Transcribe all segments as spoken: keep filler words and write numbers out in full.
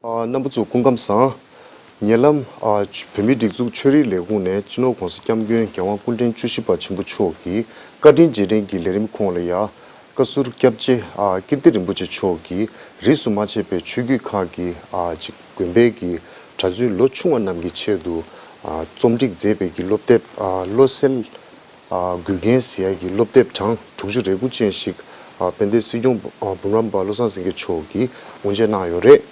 ཨ། རྣམ་པ་ཚོ་སྐུ་ཁམས་བཟང་། ཉེ་ལམ། ཨ། བོད་མིའི་སྒྲིག་འཛུགས་ཆོས་རིག་ལས་ཁུངས་ནས་སྤྱི་ནོར་༸གོང་ས་༸སྐྱབས་མགོན་༸རྒྱལ་དབང་སྐུ་ཕྲེང་བཅུ་བཞི་པ་ཆེན་པོ་མཆོག་གི་བཀའ་དྲིན་རྗེས་དྲན་གྱི་ལས་རིམ་ཁོངས་ལ་ཡ། བཀའ་ཟུར་སྐྱབས་རྗེ། ཨ། ཀིརྟི་རིན་པོ་ཆེ་མཆོག་གིས་རིས་སུ་མ་ཆད་པའི་ཆོས་བརྒྱུད་ཁག་གི། ཨ། ཅིག་དགོན་པའི་གི་གྲྭ་བཙུན་ལོ་ཆུང་བ་རྣམས་ཀྱི་ཆེད་དུ། ཨ། རྩོམ་སྒྲིག་མཛད་པའི་གི་སློབ་དེབ། ཨ། བློ་གསལ། ཨ། མགུལ་རྒྱན་ཟེར་ཡ་གི་སློབ་དེབ་གྲངས་དྲུག་ཅུ་རེ་དགུ་ཅན་ཞིག་ཨ། དཔལ་ལྡན་སྲིད་སྐྱོང་། ཨ། འབུམ་རམས་པ་བློ་བཟང་སེང་གེ་མཆོག་གིས་དབུ་འབྱེད་གནང་ཡོད་རེད།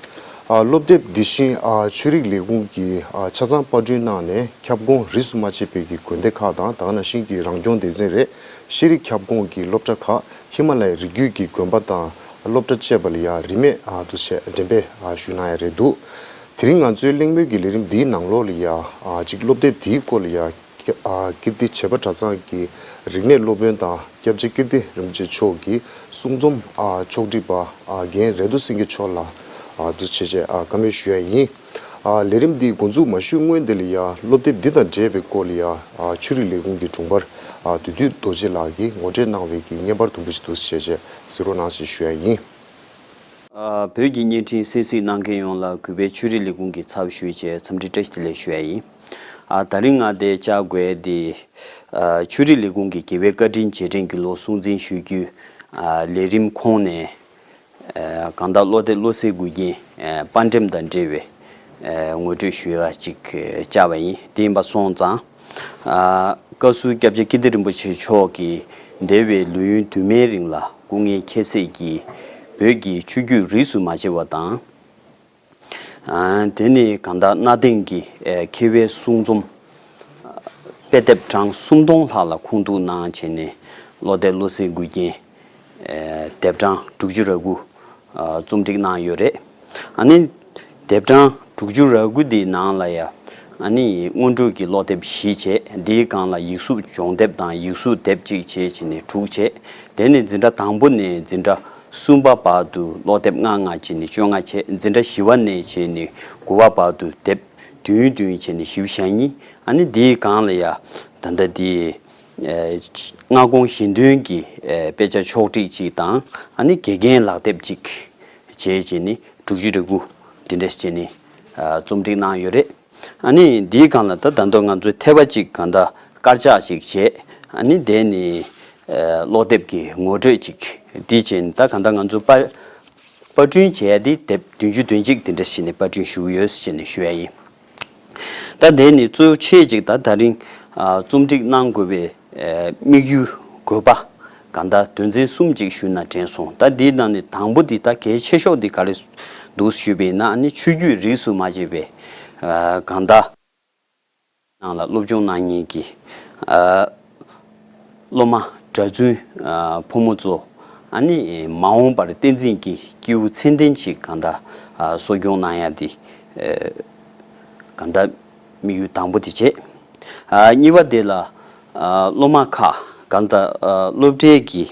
ཨ། སློབ་དེབ་འདི་བཞིན། ཨ། ཆོས་རིག་ལས་ཁུངས་ཀྱིས། ཨ། ཆ་ཚང་པར་སྐྲུན་གནང་ནས་ཁྱབ་ཁོངས་རིས་སུ་མ་ཆད་པའི་གི་དགོན་སྡེ་ཁག་དང་། ད་ག་ནང་བཞིན་གྱི་རང་སྐྱོང་སྡེ་ཚན་རེད། ཤེས་རིག་ཁྱབ་ཁོངས་ཀྱི་སློབ་གྲྭ་ཁག་ཧི་མ་ལ་ཡའི་རི་རྒྱུད་ཀྱི་དགོན་པ་དང་སློབ་གྲྭ་བཅས་པ་ལ་ཡ་རིན་མེད། ཨ། དུ་བྱས་འགྲེམས་སྤེལ། ཨ། ཞུས་གནང་ཡ་རེད་འདུག་དེ་རིང་ང་ཚོའི་གླེང་མོལ་གྱི་ལས་རིམ་འདིའི་ནང་ལོགས་ལ་ཡ། ཨ། ཅིག་སློབ་དེབ་དེའི་སྐོར་ལ་ཡ། ཨ། ཀིརྟི་བྱེས་པ་གྲྭ་ཚང་གི་རིག་གནས་སློབ་དཔོན་དང་སྐྱབས་རྗེ་ཀིརྟི་རིན་པོ་ཆེ་མཆོག་གི་གསུང་རྩོམ། ཨ། ཕྱོགས་སྒྲིག་པ། ཨ། རྒན་རེ་རྡོ་སེང་གེ་མཆོག་ལ། ཨ། འདུ་བྱས་བྱས། ཨ། བཀའ་མོལ་ཞུ་ཡ་ཡིན། ཨ། ལས་རིམ་འདི་འགོ་འཛུགས་མ་ཞུས་སྔོན་དེ་ལ་ཡ། སློབ་དེབ་འདི་དང་འབྲེལ་བའི་སྐོར་ལ་ཡ། ཨ། ཆོས་རིག་ལས་ཁུངས་ཀྱི་དྲུང་འཕར། ཨ། བདུད་འདུལ་རྡོ་རྗེ་ལགས་ཀྱིས་ངོ་སྤྲོད་གནང་བའི་གི་བརྙན་པར་དུམ་བུ་ཞིག་འདུ་བྱས་བྱས་གཟིགས་རོགས་གནང་ཞེས་ཞུ་ཡ་ཡིན། ཨ། བོད་ཀྱི་བརྙན་འཕྲིན་གསན་གཟིགས་གནང་མཁན་ཡོངས་ལ་གུས་པས་ཆོས་རིག་ལས་ཁུངས་ཀྱི་ཚབ་ཞུས་བྱས་འཚམས་འདྲི་བཀྲ་ཤིས་བདེ་ལེགས་ཞུ་ཡ་ཡིན། ཨ། ད་རིང་ང་འདིར་བཅར་དགོས་འདི། ཨ། ཆོས་རིག་ལས་ཁུངས་ཀྱི་རྒྱལ་བའི་བཀའ་དྲིན་རྗེས་དྲན་གྱི་ལོ་སྲུང་བརྩི་ཞུ་རྒྱུའི། ཨ། ལས་རིམ་ཁོངས་ནས། ཨ། གང་ལྟར་སློབ་དེབ་བློ་གསལ་མགུལ་རྒྱན། ཨ། པར་འགྲེམས་དང་འབྲེལ་བའི། ཨ། ངོ་སྤྲོད་ཞུ་ཡ་ཅིག་བཅར་བ་ཡིན། དེ་ཡིན་པ་སོང་ཙང་། ཨ། བཀའ་ཟུར་སྐྱབས་རྗེ་ཀིརྟི་རིན་པོ་ཆེ་མཆོག་གིས་འདས་པའི་ལོ་ཡུན་དུ་མའི་རིང་ལ་སྐུ་ངལ་འཁྱེལ་སྲིད་ཀྱི་བོད་ཀྱི་ཆོས་བརྒྱུད་རིས་སུ་མ་ཆད་པ་དང་། ཨ། དེ་ནི་གང་ལྟར་གནའ་དེང་གི། ཨ། མཁས་པའི་གསུང་རྩོམ། ཨ། དཔེ་དེབ་གྲངས་སུམ་སྟོང་ལྷག་ལ་ཁུངས་གཏུགས་གནང་བྱས་ནས་སློབ་དེབ་བློ་གསལ་མགུལ་རྒྱན། ཨ། དེབ་གྲངས་དྲུག་ཅུ་རེ་དགུ། ཨ། རྩོམ་སྒྲིག་གནང་ཡོད་རེད། ཨ་ནི། དེབ་གྲངས་དྲུག་ཅུ་རེ་དགུ་འདིའི་ནང་ལ་ཡ། ཨ་ནི་སྔོན་འགྲོ་གི་སློབ་དེབ་བཞི་བྱས། འདིའི་སྒང་ལ་ཡིག་གཟུགས་སྦྱོང་དེབ་དང་ཡིག་གཟུགས་དེབ་གཅིག་བྱས་བྱས་ནས་དྲུག་བྱས། དེ་ནས་འཛིན་གྲྭ་དང་པོ་ནས་འཛིན་གྲྭ་གསུམ་པ་བར་དུ་སློབ་དེབ་ལྔ་ལྔ་བྱས་ནས་བཅོ་ལྔ་བྱས། འཛིན་གྲྭ་བཞི་པ་ནས་བྱས་ནས་དགུ་པ་བར་དུ་དེབ་བདུན་བདུན་བྱས་ནས་བཞི་བཅུ་ཞེ་གཉིས། ཨ་ནི་འདིའི་སྒང་ལ་ཡ། ད་ལྟ་འདི། ཨ། སྔ་དགོང་གཞན་དོན་གྱི། ཨ། དཔེ་ཆ་ཕྱོགས་སྒྲིག་ཅིག་དང་། ཨ་ནི་དགེ་རྒན་ལག་དེབ་ཅིག་བྱས་བྱས་ནས་དྲུག་ཅུ་རེ་དགུ་འདི་འདྲས་བྱས་ནས། ཨ། རྩོམ་སྒྲིག་གནང་ཡོད་རེད། ཨ་ནི་འདིའི་སྒང་ལ་ད་ད་དུང་ང་ཚོས་ཐེབས་པ་ཅིག་གང་ལྟར་དཀར་ཆག་ཅིག་བྱས། ཨ་ནི་དེ་ནི། ཨ། སློབ་དེབ་ཀྱི་ངོ་སྤྲོད་ཅིག་འདི་བྱས་ནས། ད་གང་ལྟར་ང་ཚོས་པར་པར་སྐྲུན་བྱས་ཏེ་དེབ་བདུན་ཅུ་དོན་གཅིག་འདི་འདྲ་ཞིག་ནས་པར་སྐྲུན་ཞུ་གི་ཡོད་ཅེས་ནས་ཞུ་ཡ་ཡིན། ད་དེ་ནི་གཙོ་ཆེ་ཅིག་ད་ད་རིང་། ཨ། རྩོམ་སྒྲིག་གནང་དགོས་པའི། ཨ། དམིགས་ཡུལ་དགོས་པ། གང་ལྟར་དོན་ཚན་གསུམ་ཅིག་ཞུས་ན་དྲན་སོང་། ད་འདིའི་ནང་ནས་དང་པོ་འདི་ད་གལ་ཆེ་ཤོས་འདི་ག་རེ་འདུག་ཞུས་པ་ཡིན་ན། ཨ་ནི་ཆོས་བརྒྱུད་རིས་སུ་མ་ཆད་པའི། ཨ། གང་ལྟར། ནང་ལ་སློབ་སྦྱོང་གནང་མཁན་གྱི། ཨ། སློབ་མ་གྲྭ་བཙུན། ཨ། ཕོ་མོ་ཚོ། ཨ་ནི་མ་འོངས་པར་བསྟན་འཛིན་གྱི་སྐྱེས་བུ་ཚད་ལྡན་ཅིག་གང་ལྟར། ཨ། གསོ་སྐྱོང་གནང་ཡ་དེ། ཨ། གང་ལྟར་དམིགས་ཡུལ་དང་པོ་དེ་བྱས། ཨ། གཉིས་པ་དེ་ལ། ཨ། སློབ་མ་ཁག་གང་ལྟར། ཨ། སློབ་གྲྭའི་གི།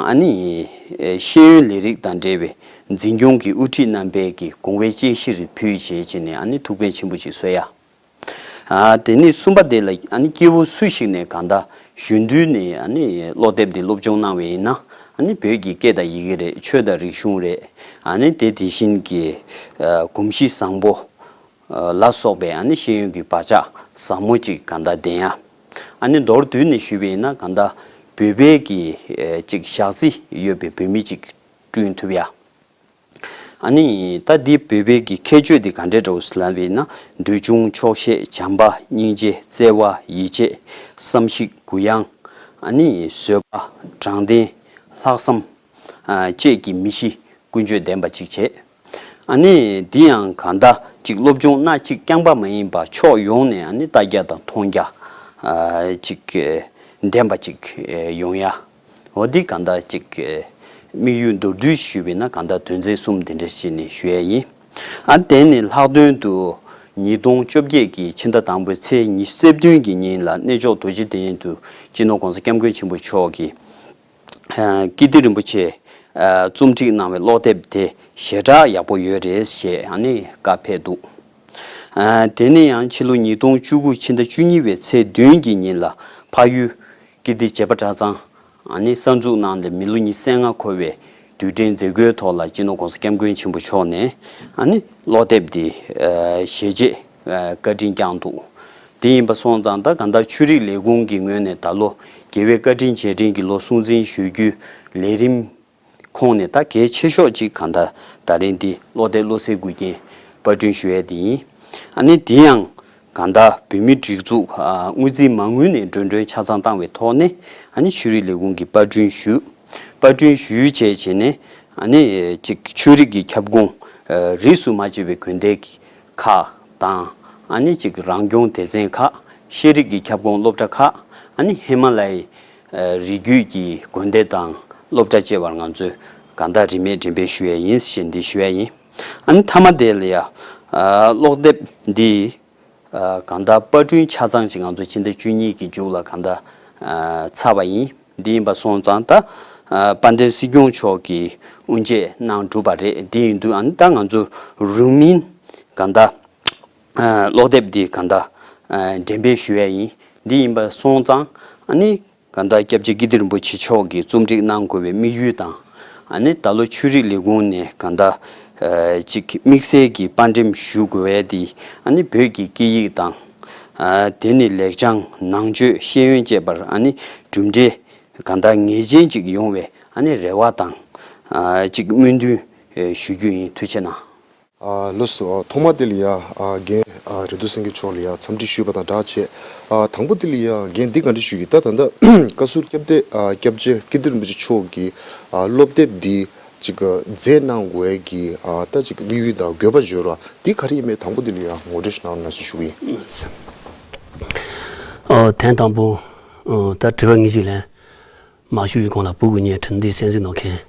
ཨ་ནི། ཤེས་ཡོན་ལས་རིགས་དང་འབྲེལ་བའི་འཛིན་སྐྱོང་གི་དབུ་ཁྲིད་རྣམ་པས་ཀྱི་དགོངས་པའི་དཔྱད་གཞིར་ཕུལ་བྱས་བྱས་ནས། ཨ་ནི་ཐུགས་ཕན་ཆེན་པོ་ཅིག་གསོས་ཡ། ཨ། དེ་ནས་གསུམ་པ་དེ་ལ། ཨ་ནི་སྐྱེ་བོ་སུ་ཞིག་ནས་གང་ལྟར་གཞོན་དུས་ནས། ཨ་ནི་སློབ་དེབ་འདི་སློབ་སྦྱོང་གནང་བ་ཡིན་ན། ཨ་ནི་བོད་ཀྱི་སྐད་དང་ཡི་གེ་རེད། ཆོས་དང་རིག་གཞུང་རེད། ཨ་ནི་དེ་དེ་བཞིན་གྱི། ཨ། གོམས་གཤིས་བཟང་པོ། ལ་སོགས་པའི། ཨ་ནི་ཤེས་ཡོན་གྱི་བག་ཆགས་ཟབ་མོ་ཅིག་གང་ལྟར་ལྡན་ཡ། ཨ་ནི་མདོར་བསྡུས་ནས་ཞུས་པ་ཡིན་ན། གང་ལྟར་བོད་པའི་གི། ཨེ། ཅིག་ཞག་རྩི་ཡོད་པའི་བོད་མི་ཅིག་བསྐྲུན་ཐུབ་ཡ། ཨ་ནི་ད་འདི་བོད་པའི་གི་ཁྱད་ཆོས་འདི་ག་འདྲས་འདྲ་བོ་ཟེར་ལབ་པ་ཡིན་ན། འདོད་ཆུང་ཆོག་ཤེས། བྱམས་པ། སྙིང་རྗེ། བརྩེ་བ། ཡིད་ཆེས། བསམ་གཞིག་གུ་ཡངས། ཨ་ནི་བཟོད་པ། དྲང་བདེན། ལྷག་བསམ། ཨ། བཅས་ཀྱི་མི་གཤིས་ཀུན་སྤྱོད་ལྡན་པ་ཅིག་བྱས། ཨ་ནི་འདི་ཡང་གང་ལྟར་ཅིག་སློབ་སྦྱོང་སྣ་གཅིག་རྐྱང་པ་མ་ཡིན་པར་ཕྱོགས་ཡོངས་ནས། ཨ་ནི་ལྟ་རྒྱ་དང་མཐོང་རྒྱ། ཨ། ཅིག་ལྡན་པ་ཅིག་ཡོང་ཡ། འོ་འདི་གང་ལྟར་ཅིག་དམིགས་ཡུལ་མདོར་བསྡུས་ཞུས་པ་ཡིན་ན། གང་ལྟར་དོན་ཚན་གསུམ་འདི་འདྲ་ཞིག་ནས་ཞུ་ཡ་ཡིན། ཨ། དེ་ནས་ལྷག་དོན་དུ་ཉིས་སྟོང་བཅོ་བརྒྱད་ཀྱི་ཕྱི་ཟླ་དང་པོའི་ཚེས་ཉི་ཤུ་རྩ་བདུན་གྱི་ཉིན་ལ་གནས་མཆོག་རྡོ་རྗེ་གདན་དུ་སྤྱི་ནོར་༸གོང་ས་༸སྐྱབས་མགོན་ཆེན་པོ་མཆོག་གིས། ཨ། ཀིརྟི་རིན་པོ་ཆེས། ཨ། རྩོམ་སྒྲིག་གནང་བའི་སློབ་དེབ་དེ་ཞེ་དྲག་ཡག་པོ་ཡོད་རེད་ཞེས། ཨ་ནི་བཀའ་ཕེབས་འདུག་ཨ། དེ་ནས་ཡང་ཕྱི་ལོ་ཉིས་སྟོང་བཅུ་དགུ་ཕྱི་ཟླ་བཅུ་གཉིས་པའི་ཚེས་བདུན་གྱི་ཉིན་ལ་འཕགས་ཡུལ་ཀིརྟི་བྱེས་པ་གྲྭ་ཚང་། ཨ་ནི་གསར་འཛུགས་གནང་སྟེ་མི་ལོ་ཉི་ཤུ་རྩ་ལྔ་འཁོར་བའི་ དུས་དྲན་མཛད་སྒོའི་ཐོག་ལ་སྤྱི་ནོར་༸གོང་ས་༸སྐྱབས་མགོན་ཆེན་པོ་མཆོག་ནས་ཨ་ནི་ཀློག་དེབ་འདི་ཨ་ཞལ་ཕྱེ་ཨ་བཀའ་དྲིན་བསྐྱངས་འདུག་དེ་ཡིན་པ་སོང་ཙང་ད་གང་ལྟར་ཆོས་རིག་ལས་ཁུངས་ཀྱི་ངོས་ནས་ད་ལོ་རྒྱལ་བའི་བཀའ་དྲིན་རྗེས་དྲན་གྱི་ལོ་སྲུང་བརྩི་ཞུ་རྒྱུའི་ལས་རིམ་ཁོངས་ནས་ད་གལ་ཆེ་ཤོས་ཅིག་གང་ལྟར་ད་རིང་འདི་ཀློག་དེབ་བློ་གསལ་མགུལ་རྒྱན་པར་སྐྲུན་ཞུ་ཡས་དེ་ཡིན། ཨ་ནི་དེ་ཡང་གང་ལྟར་བོད་མིའི་སྒྲིག་འཛུགས་ཨ་དངུལ་རྩིས་མ་དངུལ་ནས་འགྲོ་གྲོན་ཆ་ཚང་བཏང་བའི་ཐོག་ནས་ཨ་ནི་ཆོས་རིག་ལས་ཁུངས་ཀྱིས་པར་སྐྲུན་ཞུས། པར་སྐྲུན་ཞུས་བྱས་བྱས་ནས་ཨ་ནི་ཅིག་ཆོས་རིག་གི་ཁྱབ་ཁོངས་ཨ་རིས་སུ་མ་ཆད་པའི་དགོན་སྡེ་ཁག་དང་ཨ་ནི་ཅིག་རང་སྐྱོང་སྡེ་ཚན་ཁག་ཤེས་རིག་གི་ཁྱབ་ཁོངས་སློབ་གྲྭ་ཁག་ཨ་ནི་ཧི་མ་ལ་ཡའི་ཨ་རི་རྒྱུད་ཀྱི་དགོན་སྡེ་དང་སློབ་གྲྭ་བཅས་པར་ང་ཚོས་གང་ལྟར་རིན་མེད་འགྲེམས་སྤེལ་ཞུ་ཡས་ཡིན་ཞེས་འདི་ཞུ་ཡས་ཡིན། ཨ་ནི་མཐའ་མ་དེ་ལ་ཡ་ཨ་ཀློག་དེབ་འདི་ཨ་གང་ལྟར་པར་སྐྲུན་ཆ་ཚང་ཅིག་ང་ཚོ་ཕྱི་ཟླ་བཅུ་གཉིས་ཀྱི་མཇུག་ལ་གང་ལྟར་ཨ་ཚར་བ་ཡིན། འདི་ཡིན་པ་སོང་ཙང་ད་ཨ་དཔལ་ལྡན་སྲིད་སྐྱོང་མཆོག་གིས་དབུ་འབྱེད་གནང་གྲུབ་པ་རེད། འདི་ཡིན་དུས་ཨ་ནི་ད་ང་ཚོ་རིང་མིན་གང་ལྟར་ཨ་ཀློག་དེབ་འདི་གང་ལྟར་ཨ་འགྲེམས་སྤེལ་ཞུ་ཡས་ཡིན། འདི་ཡིན་པ་སོང་ཙང་ཨ་ནི་གང་ལྟར་སྐྱབས་རྗེ་ཀིརྟི་རིན་པོ་ཆེ་མཆོག་གིས་རྩོམ་སྒྲིག་གནང་དགོས་པའི་དམིགས་ཡུལ་དང་ཨ་ནི་ད་ལོ་ཆོས་རིག་ལས་ཁུངས་ནས་གང་ལྟར་ཨ་ཅིག་དམིགས་བསལ་གྱི་དཔར་འགྲེམས་ཞུ་དགོས་པ་དེ་ཨ་ནི་བོད་ཀྱི་སྐད་ཡིག་དང་ཨ་དེ་ནི་ལེགས་བྱང་ནང་ཆོས་ཤེས་ཡོན་བཅས་པར་ཨ་ནི་གྲུབ་འབྲས་གང་ལྟར་ངེས་ཅན་ཅིག་ཡོང་བའི་ཨ་ནི་རེ་བ་དང་ཨ་ཅིག་སྨོན་འདུན་ཨ་ཞུ་རྒྱུ་ཡིན། ཐུགས་རྗེ་གནང་། ཨ་ལགས་སོ། ཐོག་མ་དེ་ལ་ཡ་ཨ་རྒན་ཨ་རེ་ཐུ་སེང་གེ་མཆོག་ལ་ཡ་འཚམས་འདྲི་ཞུས་པ་དང་སྦྲགས་བྱས། ཨ་དང་པོ་དེ་ལ་ཡ་རྒན་འདི་ག་འདྲ་ཞུ་གི། ད་ད་ལྟ་བཀའ་ཟུར་སྐྱབས་གདན་ཨ་སྐྱབས་རྗེ་ཀིརྟི་རིན་པོ་ཆེ་མཆོག་གིས་ཨ་སློབ་དེབ་འདི་ཅིག་མཛད་གནང་དགོས་ཀྱི་ཨ་ད་ཅིག་དམིགས་ཡུལ་དང་དགོས་པ་བརྗོད་རོགས་འདི་ག་རེ་ཡིན་མིན་དང་པོ་དེ་ལ་ཡ་ངོ་སྤྲོད་ཞིག་གནང་རོགས་གནང་ཞེས་ཞུ་གི་ཡིན། ཨ་ཐེངས་དང་པོ་ཨ་ད་དྲི་བ་ངེས་ཅིག་ལན། མ་ཞུ་བའི་གོང་ལ་བུ་གུ་ཉེ་ཁྲིན་འདི་གསན་གཟིགས་གནང་མཁན།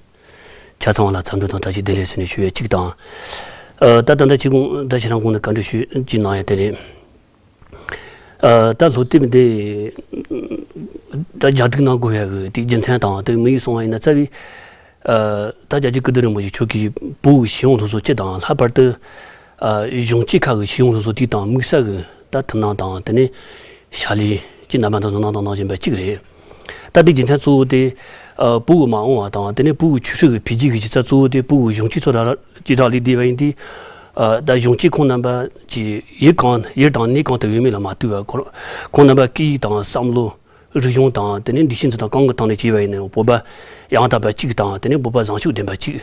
ཆ་ཚང་བ་ལ་འཚམས་འདྲི་དང་བཀྲ་ཤིས་བདེ་ལེགས་ཟེར་ནས་ཞུ་ཡས་གཅིག་དང་། ཨ་ད་ད་ལྟ་ཁྱེད་ཀྱིས་ད་ཁྱེད་རང་གོང་ནས་བཀའ་འདྲི་ཞུས་ཅིག་གནང་ཡས་དེ་རེད། ཨ་ད་སློབ་དེབ་འདི་ད་རྒྱག་སྒྲིག་གནང་དགོས་ཡ་གི་དེ་རྒྱུ་མཚན་དང་དེ་དམིགས་ཡུལ་སོང་བ་ཡིན་ན་རྩ་བའི་ཨ་ད་རྒྱལ་སྤྱི་སྐུ་ཕྲེང་རིན་པོ་ཆེ་མཆོག་གིས་བོད་ཀྱི་ཤེས་ཡོན་སློབ་གསོ་སྤྱི་དང་ལྷག་པར་དུ་ཨ་གཞུང་གཅིག་ཁག་གི་ཤེས་ཡོན་སློབ་གསོ་དེ་དང་དམིགས་བསལ་གི་ད་ཐུགས་སྣང་དང་དེ་ནས་ཕྱག་ལས་ཀྱི་རྣམ་པ་འདི་ཚོ་གནང་དང་གནང་བཞིན་པ་གཅིག་རེད། ད་དེ་རྒྱུ་མཚན་གཙོ་བོ་དེ་ཨ་བོད་ཀྱི་མ་འོངས་པ་དང་དེ་ནས་བོད་ཀྱི་ཆོས་སྲིད་ཀྱི་འཕེལ་རྒྱས་ཀྱི་བྱེད་ས་གཙོ་བོ་དེ་བོད་ཀྱི་གཞུང་གཅིག་ཚོ་ར་ར་ཅིག་རག་ལས་བསྡད་པ་ཡིན་དུས། ཨ་ད་གཞུང་གཅིག་ཁོང་རྣམ་པ་ཀྱི་ཡུལ་གང་ཡུལ་དང་གནས་གང་དུ་ཡོད་མེད་ལ་མ་ལྟོས་པར་ཁོང་ཁོང་རྣམ་པ་སྐད་ཡིག་དང་བསམ་བློ། རིག་གཞུང་དང་དེ་ནས་འདུ་ཤེས་འཛིན་སྟངས་གང་གི་སྟེང་ནས་བྱས་པ་ཡིན་ནའང་བོད་པ་ཡང་དག་པ་གཅིག་དང་དེ་ནས་བོད་པ་བཟང་ཕྱོགས་ལྡན་པ་གཅིག་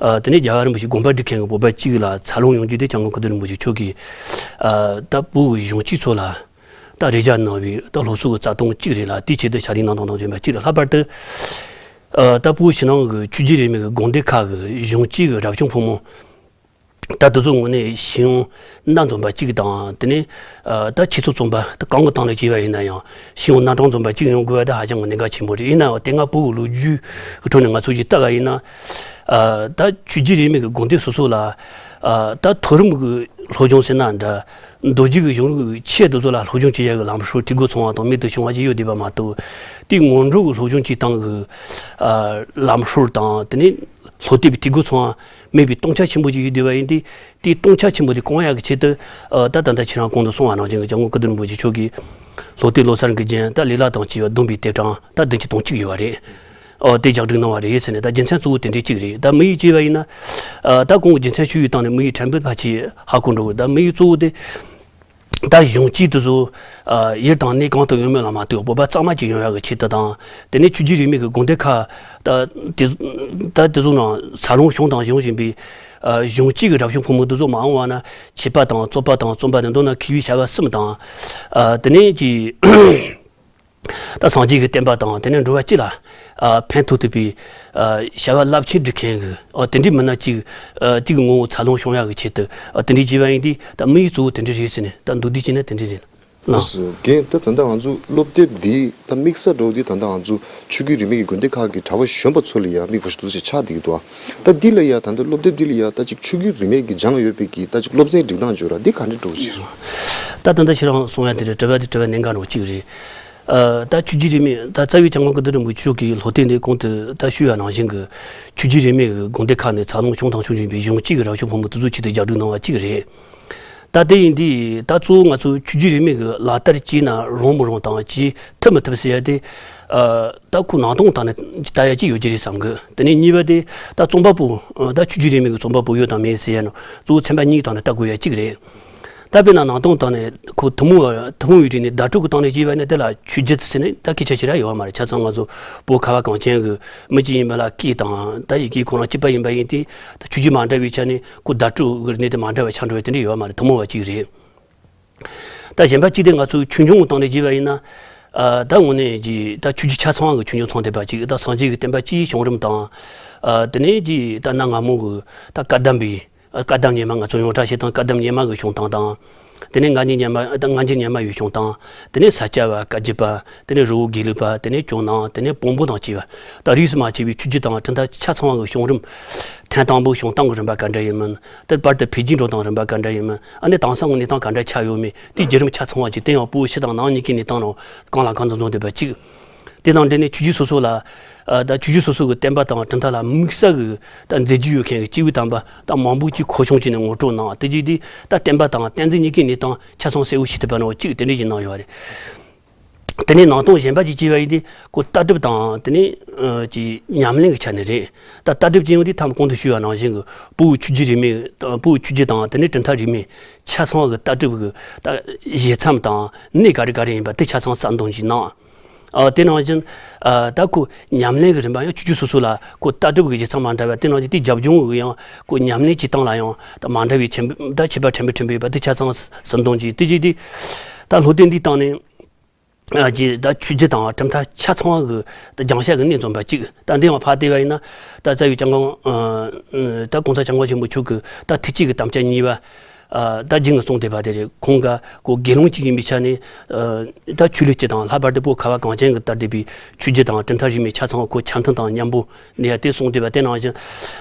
ཨ་དེ་ནས་རྒྱལ་བ་རིན་པོ་ཆེའི་དགོངས་པ་སྒྲུབ་མཁན་གྱི་བོད་པ་གཅིག་ལ་འཚར་ལོངས་ཡོང་རྒྱུ་དེ་སྐྱབས་མགོན་ཀིརྟི་རིན་པོ་ཆེ་མཆོག་གིས་ཨ་ད་བོད་གཞུང་གཅིག་ཚོ་ལ་ད་རེ་བཅར་གནང་བའི་ད་སློབ་གསོ་གི་རྩ་དོན་གཅིག་རེད་ལ། དེའི་ཆེད་དུ་ཕྱག་ལས་གནང་དང་གནང་བཞིན་པ་གཅིག་རེད། ལྷག་པར་དུ་ཨ་ད་བོད་ཕྱི་ནང་གི་ཆོས་བརྒྱུད་རིས་མེད་ཀྱི་དགོན་སྡེ་ཁག་གི་གཞུང་གཅིག་གི་རབ་བྱུང་ཕོ་མོ་ད་དེ་ཚོའི་ངོས་ནས་ཤེས་ཡོན་སྣ་འཛོམས་པ་གཅིག་དང་དེ་ནས་ཨ་ད་ཆོས་ཚོགས་རྩོམ་པ་ད་གང་གི་སྟེང་ལ་བྱས་པ་ཡིན་ན་ཡང་ཤེས་ཡོན་སྣ་གྲངས་འཛོམས་པ་གཅིག་ཡོང་དགོས་པ་ད་ཧ་ཅང་གི་གནད་འགག་ཆེན་པོ་རེད། ཡིན་ནའང་དེ་སྔ་བོད་ཀྱི་ལོ་རྒྱུས་ཀྱི་ཁྲོད་ནས་ང་ཚོ་ཞིག་བལྟ་བ་ཡིན་ན་ཨ་ད་ཆོས་བརྒྱུད་རིས་མེད་ཀྱི་དགོན་སྡེ་སོ་སོ་ལ་ཨ་ད་མཐོ་རིམ་གྱི་སློབ་སྦྱོང་ཟེར་ན་འདྲ། མདོ་རྒྱུད་ཀྱི་གཞུང་ལུགས་ཀྱི་ཆེད་དུ་ཚོ་ལ་སློབ་སྦྱོང་བྱེད་ཡག་གི་ལམ་སྲོལ་འཐུས་སྒོ་ཚང་བ་དང་མེད་དུ་བྱུང་བ་ཞིག་ཡོད་བསྡད་པ་མ་གཏོགས། དེའི་སྔོན་འགྲོ་གི་སློབ་སྦྱོང་བྱེད་སྟངས་ཀྱི་ཨ་ལམ་སྲོལ་དང་དེ་ནས་སློབ་དེབ་ཀྱི་འཐུས་སྒོ་ཚང་བ་མེད་པའི་སྟོང་ཆ་ཆེན་པོ་ཞིག་ཡོད་བསྡད་པ་ཡིན་དུས། དེའི་སྟོང་ཆ་ཆེན་པོ་དེ་སྐོང་ཡག་གི་ཆེད་དུ་ཨ་ད་ད་ལྟ་ཁྱེད་རང་གོང་དུ་གསུངས་པ་ནང་བཞིན་གྱི་སྐྱབས་མགོན་ཀིརྟི་རིན་པོ་ཆེ་མཆོག་གིས་སློབ་དེབ་ལོ་གསར་གྱི་རྒྱན་ད་ལེ་ལག་དང་བཅས་པ་བསྡོམས་པའི་དེབ་གྲངས་ད་བདུན་ཅུ་དོན་གཅིག་ཡོད་པ་རེད། ཨོ་དེ་རྒྱག་སྒྲིག་གནང་བ་རེད་ཟེར་ནས་ད་རྒྱུ་མཚན་གཙོ་བོ་དེ་འདྲའི་གཅིག་རེད། ད་དམིགས་ཡུལ་བྱས་པ་ཡིན་ན་ཨ་ད་གོང་གི་རྒྱུ་མཚན་ཞུས་ཡོད་སྟངས་ནས་དམིགས་ཡུལ་ཕྲན་བུ་ཕལ་ཆེར་ཧ་གོ་འགྲོ་གི། ད་དམིགས་ཡུལ་གཙོ་བོ་དེ་ད་གཞུང་གཅིག་དེ་ཚོ་ཨ་ཡུལ་དང་གནས་གང་དུ་ཡོད་མེད་ལ་མ་ལྟོས་བོད་པ་གཙང་མ་ཅིག་ཡོང་ཡག་གི་ཆེད་དུ་དང་། དེ་ནས་ཆོས་བརྒྱུད་རིས་མེད་ཀྱི་དགོན་སྡེ་ཁག་ད་དེ་ད་དེ་ཚོ་ནང་འཚར་ལོངས་བྱུང་དང་འབྱུང་བཞིན་པའི་ཨ་གཞུང་གཅིག་གི་རབ་བྱུང་ཕོ་མོ་དེ་ཚོ་མ་འོངས་པ་ན་ཆོས་པ་དང་རྩོད་པ་དང་རྩོམ་པ་དང་མདོར་ན་མཁས་པའི་བྱ་བ་གསུམ་དང་། ཨ་དེ་ནས་ཀྱི་ད་སངས་རྒྱས་ཀྱི་བསྟན་པ་དང་དེ་ནས་འགྲོ་བ་སྤྱི་ལ་ཨ་ཕན་ཐོགས་ཐུབ་པའི་ཨ་བྱ་བ་རླབས་ཆེན་སྒྲུབ་མཁན་གྱི་ཨ་དེ་འདྲའི་མི་སྣ་གཅིག་ཨ་གཅིག་གི་ངོ་བོ་འཚར་ལོངས་བྱུང་ཡག་གི་ཆེད་དུ་ཨ་དེ་འདྲའི་བྱས་པ་ཡིན་དུས། ད་དམིགས་ཡུལ་གཙོ་བོ་དེ་འདྲ་རེད་ཟེར་ནས་ད་མདོར་བསྡུས་བྱས་ན་དེ་འདྲ་རེད། ལགས་སོ། རྒན་ད་ད་ལྟ་ང་ཚོ་སློབ་དེབ་འདི་ད་དམིགས་བསལ་འགྲོ་འདི་ད་ལྟ་ང་ཚོ་ཆོས་བརྒྱུད་རིས་མེད་ཀྱི་དགོན་སྡེ་ཁག་གི་གྲྭ་པ་གཞོན་པ་ཚོ་ལ་ཡང་དམིགས་པ་ཞིག་འདུག་ཅེས་ཆགས་བསྡད་ཀྱི་འདུག་ད་འདི་ལ་ཡང་ད་ལྟ་སློབ་དེབ་འདི་ལ་ཡང་ད་ཅིག་ཆོས་བརྒྱུད་རིས་མེད་ཀྱི་སྦྱངས་ཡོད་པའི་གི་ད་ཅིག་སློབ་ཚན་སྒྲིག་སྟངས་བརྗོད་ར་འདི་ག་འདྲ་འགྲོ་ཅིག་ད་ད་ལྟ་ཁྱེད་རང་གསུང་ཡ་དེ་རེད། དྲི་བ་དེ་དྲི་བ་གནད་འགག་འདྲ་བོ་གཅིག་རེད། ཨ་ད་ཆོས་བརྒྱུད་རིས་མེད་ད་རྩ་བའི་སྐྱབས་མགོན་ཀིརྟི་རིན་པོ་ཆེ་མཆོག་གིས་སློབ་དེབ་འདི་གོང་དུ་ད་ཞུས་པ་ནང་བཞིན་གྱི་ཆོས་བརྒྱུད་རིས་མེད་ཀྱི་དགོན་སྡེ་ཁག་ནས་འཚར་ལོངས་བྱུང་དང་འབྱུང་བཞིན་པའི་གཞུང་གཅིག་གི་རབ་བྱུང་ཕོ་མོ་དེ་ཚོའི་ཆེད་དུ་རྒྱག་སྒྲིག་གནང་བ་གཅིག་རེད། ད་དེ་ཡིན་དུས་ད་གཙོ་བོ་ང་ཚོ་ཆོས་བརྒྱུད་རིས་མེད་ཀྱི་ལག་བསྟར་བྱས་ན་རུང་མི་རུང་དང་བྱེད་ཐུབ་མི་ཐུབ་ཟེར་ཡ་དེ། ཨ་ད་ཁོ་ནང་དོན་སྟེང་ནས་ལྟ་ཡ་གཅིག་ཡོད་ཀྱི་རེད་བསམ་གི། དེ་ནས་གཉིས་པ་དེ་ད་རྩོམ་པ་པོ་ཨ་ད་ཆོས་བརྒྱུད་རིས་མེད་ཀྱི་རྩོམ་པ་པོ་ཡོད་དང་མེད་ཟེར་ཡ་ནོ་གཙོ་བོ་ཚན་པ་གཉིས་སྟེང་ནས་ལྟ་དགོས་ཡ་གཅིག་རེད། ད་དཔེར་ན་ནང་དོན་སྟེང་ནས་ཁོ་ཐུན་མོང་བ་ཐུན་མོང་བའི་རིགས་ནས་བརྡ་སྤྲོད་ཀྱི་སྟེང་ནས་བྱས་པ་ནི་དེ་ལ་ཆོས་བརྒྱུད་ཟེར་ནས་ད་སྐད་ཆ་བཤད་ར་ཡོད་མ་རེད། ཆ་ཚང་ང་ཚོ་བོད་ཁ་བ་གངས་ཅན་གྱི་མི་གཅིག་ཡིན་པ་ལ་སྐད་དང་ད་ཡི་གེ་ཁོ་རང་གཅིག་པ་ཡིན་པ་ཡིན་ཏེ། ད་ཆོས་བརྒྱུད་མ་འདྲ་བའི་ཆ་ནས་ཁོ་བརྡ་སྤྲོད་ཀྱི་གནས་དེ་མ་འདྲ་བ་ཆགས་འགྲོ་བའི་དེ་འདྲ་ཡོད་མ་རེད། ཐུན་མོང་བ་གཅིག་རེད། ད་གཞན་པ་གཅིག་དེ་ང་ཚོའི་ཆོས་འབྱུང་གི་སྟེང་ནས་བྱས་པ་ཡིན་ན། ཨ་ད་དངོས་གནས་ཀྱི་ད་ཆོས་བརྒྱུད་ཆ་ཚང་བ་གི་ཆོས་འབྱུང་ཚང་བསྡད་པ་གཅིག་ད་སངས་རྒྱས་ཀྱི་བསྟན་པ་སྤྱིའི་བྱུང་རིམ་དང་། ཨ་དེ་ནས་ཀྱི་ད་གནའ་སྔ་མོ་གི་ད་བཀའ་གདམས་པའི་བཀའ་གདམས་སྙེ་མ་ང་ཚོ་ཡོངས་གྲགས་བཤད་སྟངས་བཀའ་གདམས་སྙེ་མ་གི་བྱུང་སྟངས་དང་། དེ་ནས་སྔ་འགྱུར་སྙེ་མ་ད་སྔ་འགྱུར་སྙེ་མ་ཡི་བྱུང་སྟངས། དེ་ནས་ས་སྐྱ་པ་བཀའ་བརྒྱུད་པ། དེ་ནས་རི་བོ་དགེ་ལུགས་པ། དེ་ནས་ཇོ་ནང་། དེ་ནས་བོན་པོ་དང་བཅས་པ། ད་རིས་སུ་མ་ཆད་པའི་ཆོས་བརྒྱུད་དང་གྲུབ་མཐའ་ཆ་ཚང་བ་གི་བྱུང་རིམ། ཐེངས་དང་པོ་བྱུང་སྟངས་ཀྱི་རིམ་པ་ག་འདྲ་ཡིན་མིན། དེ་བར་དུ་འཕེལ་རྒྱས་འགྲོ་སྟངས་རིམ་པ་ག་འདྲ་ཡིན་མིན། ཨ་ནི་དེང་སང་གི་གནས་སྟངས་ག་འདྲ་ཆགས་ཡོད་མེད། དེའི་བརྒྱུད་རིམ་ཆ་ཚང་བ་ཅིག་དེ་ཡང་བོད་ཕྱི་དང་ནང་གཉིས་ཀའི་གནས་སྟངས་ནང་གང་ལ་གང་འཚམ་འཛོམས་བསྡད་པ་གཅིག་དེ་དང་འབྲེལ་ནས་ཆོས་བརྒྱུད་སོ་སོ་ལ། ཨ་ད་ཆོས་བརྒྱུད་སོ་སོ་གི་བསྟན་པ་དང་གྲུབ་མཐའ་ལ་དམིགས་བསལ་གྱི་ད་མཛད་རྗེས་ཡོད་མཁན་གྱི་སྐྱེས་བུ་དམ་པ་ད་མང་པོ་ཅིག་མཁོ་ཆུང་བྱས་ནས་ངོ་སྤྲོད་གནང་། དེ་རྗེས་དེ་ད་བསྟན་པ་དང་བསྟན་འཛིན་གཉིས་ཀའི་གནས་སྟངས་ཆ་ཚང་གསལ་བོ་ཤེས་ཐུབ་པ་ནང་གཅིག་དེ་འདྲ་ཞིག་གནང་ཡོད་རེད། དེ་ནས་ནང་དོན་གཞན་པ་ཅིག་བྱས་པ་ཡིན་དུས་ཁོ་ལྟ་གྲུབ་དང་དེ་ནས་ཨ་ཅིག་ཉམས་ལེན་གྱི་ཆ་ནས་རེད། ད་ལྟ་གྲུབ་ཅེས་ཡོང་དུས་ཐམ་གོང་དུ་ཞུས་པ་ནང་བཞིན་གྱི་བོད་ཀྱི་ཆོས་བརྒྱུད་རིས་མེད། བོད་ཀྱི་ཆོས་བརྒྱུད་དང་དེ་ནས་གྲུབ་མཐའ་རིས་མེད་ཆ་ཚང་གི་ལྟ་གྲུབ་ཀྱི་ད་བཞེད་མཚམས་དང་གནས་ག་རེ་ག་རེ་ཡིན་པ་དེ་ཆ་ཚང་གསལ་འདོན་ཅིག་གནང་། ཨ་དེ་ནང་བཞིན་ཨ་ད་ཁོ་ཉམས་ལེན་གྱི་རིམ་པ་ཡང་ཆོས་བརྒྱུད་སོ་སོ་ལ་ཁོ་ལྟ་གྲུབ་ཀྱི་བཞེད་མཚམས་མ་འདྲ་བ་དེ་ནང་བཞིན་དེའི་རྒྱབ་ལྗོངས་ཀྱི་ཡང་ཁོ་ཉམས་ལེན་བྱེད་སྟངས་ལ་ཡང་ད་མ་འདྲ་བའི་ཁྱད་ད་ཁྱད་པར་ཕྲན་བུ་ཕྲན་བུ་ཡོད་པ་དེ་ཆ་ཚང་གསལ་འདོན་ཅིག་དེ་རྗེས་དེ་ད་སློབ་དེབ་འདིའི་སྟེང་ནས། ཨ་ཀྱི་ད་ཆོས་བརྒྱུད་དང་གྲུབ་མཐའ་ཆ་ཚང་བ་གི་ད་སྦྱང་བྱ་གི་གནད་འཛོམས་པ་གཅིག་ད་འདི་ཡང་ཕར་བལྟས་པ་ཡིན་ན། ད་རྩ་བའི་སྐྱབས་མགོན་ཨ་ད་གོང་ས་སྐྱབས་མགོན་ཆེན་པོ་མཆོག་གི་ད་ཐུགས་བསྐྱེད་ཀྱི་དམ་བཅའ་གཉིས་པ། ཨ་ད་རྒྱུན་གྱི་གསུང་བསྡད་པ་དེ་རེད། ཁོང་ག་ཁོ་དགེ་སློང་གཅིག་ཡིན་པའི་ཆ་ནས། ཨ་ད་ཆོས་ལུགས་སྤྱི་དང་ལྷག་པར་དུ་བོད་ཁ་བ་གངས་ཅན་གྱི་དར་བསྡད་པའི་ཆོས་བརྒྱུད་དང་གྲུབ་མཐའ་རིས་མེད་ཆ་ཚང་བ་ཁོ་ཆ་མཐུན་དང་མཉམ་པོ་གནས་ཡ་དེ་གསུང་བསྡད་པ་དེ་ནང་བཞིན།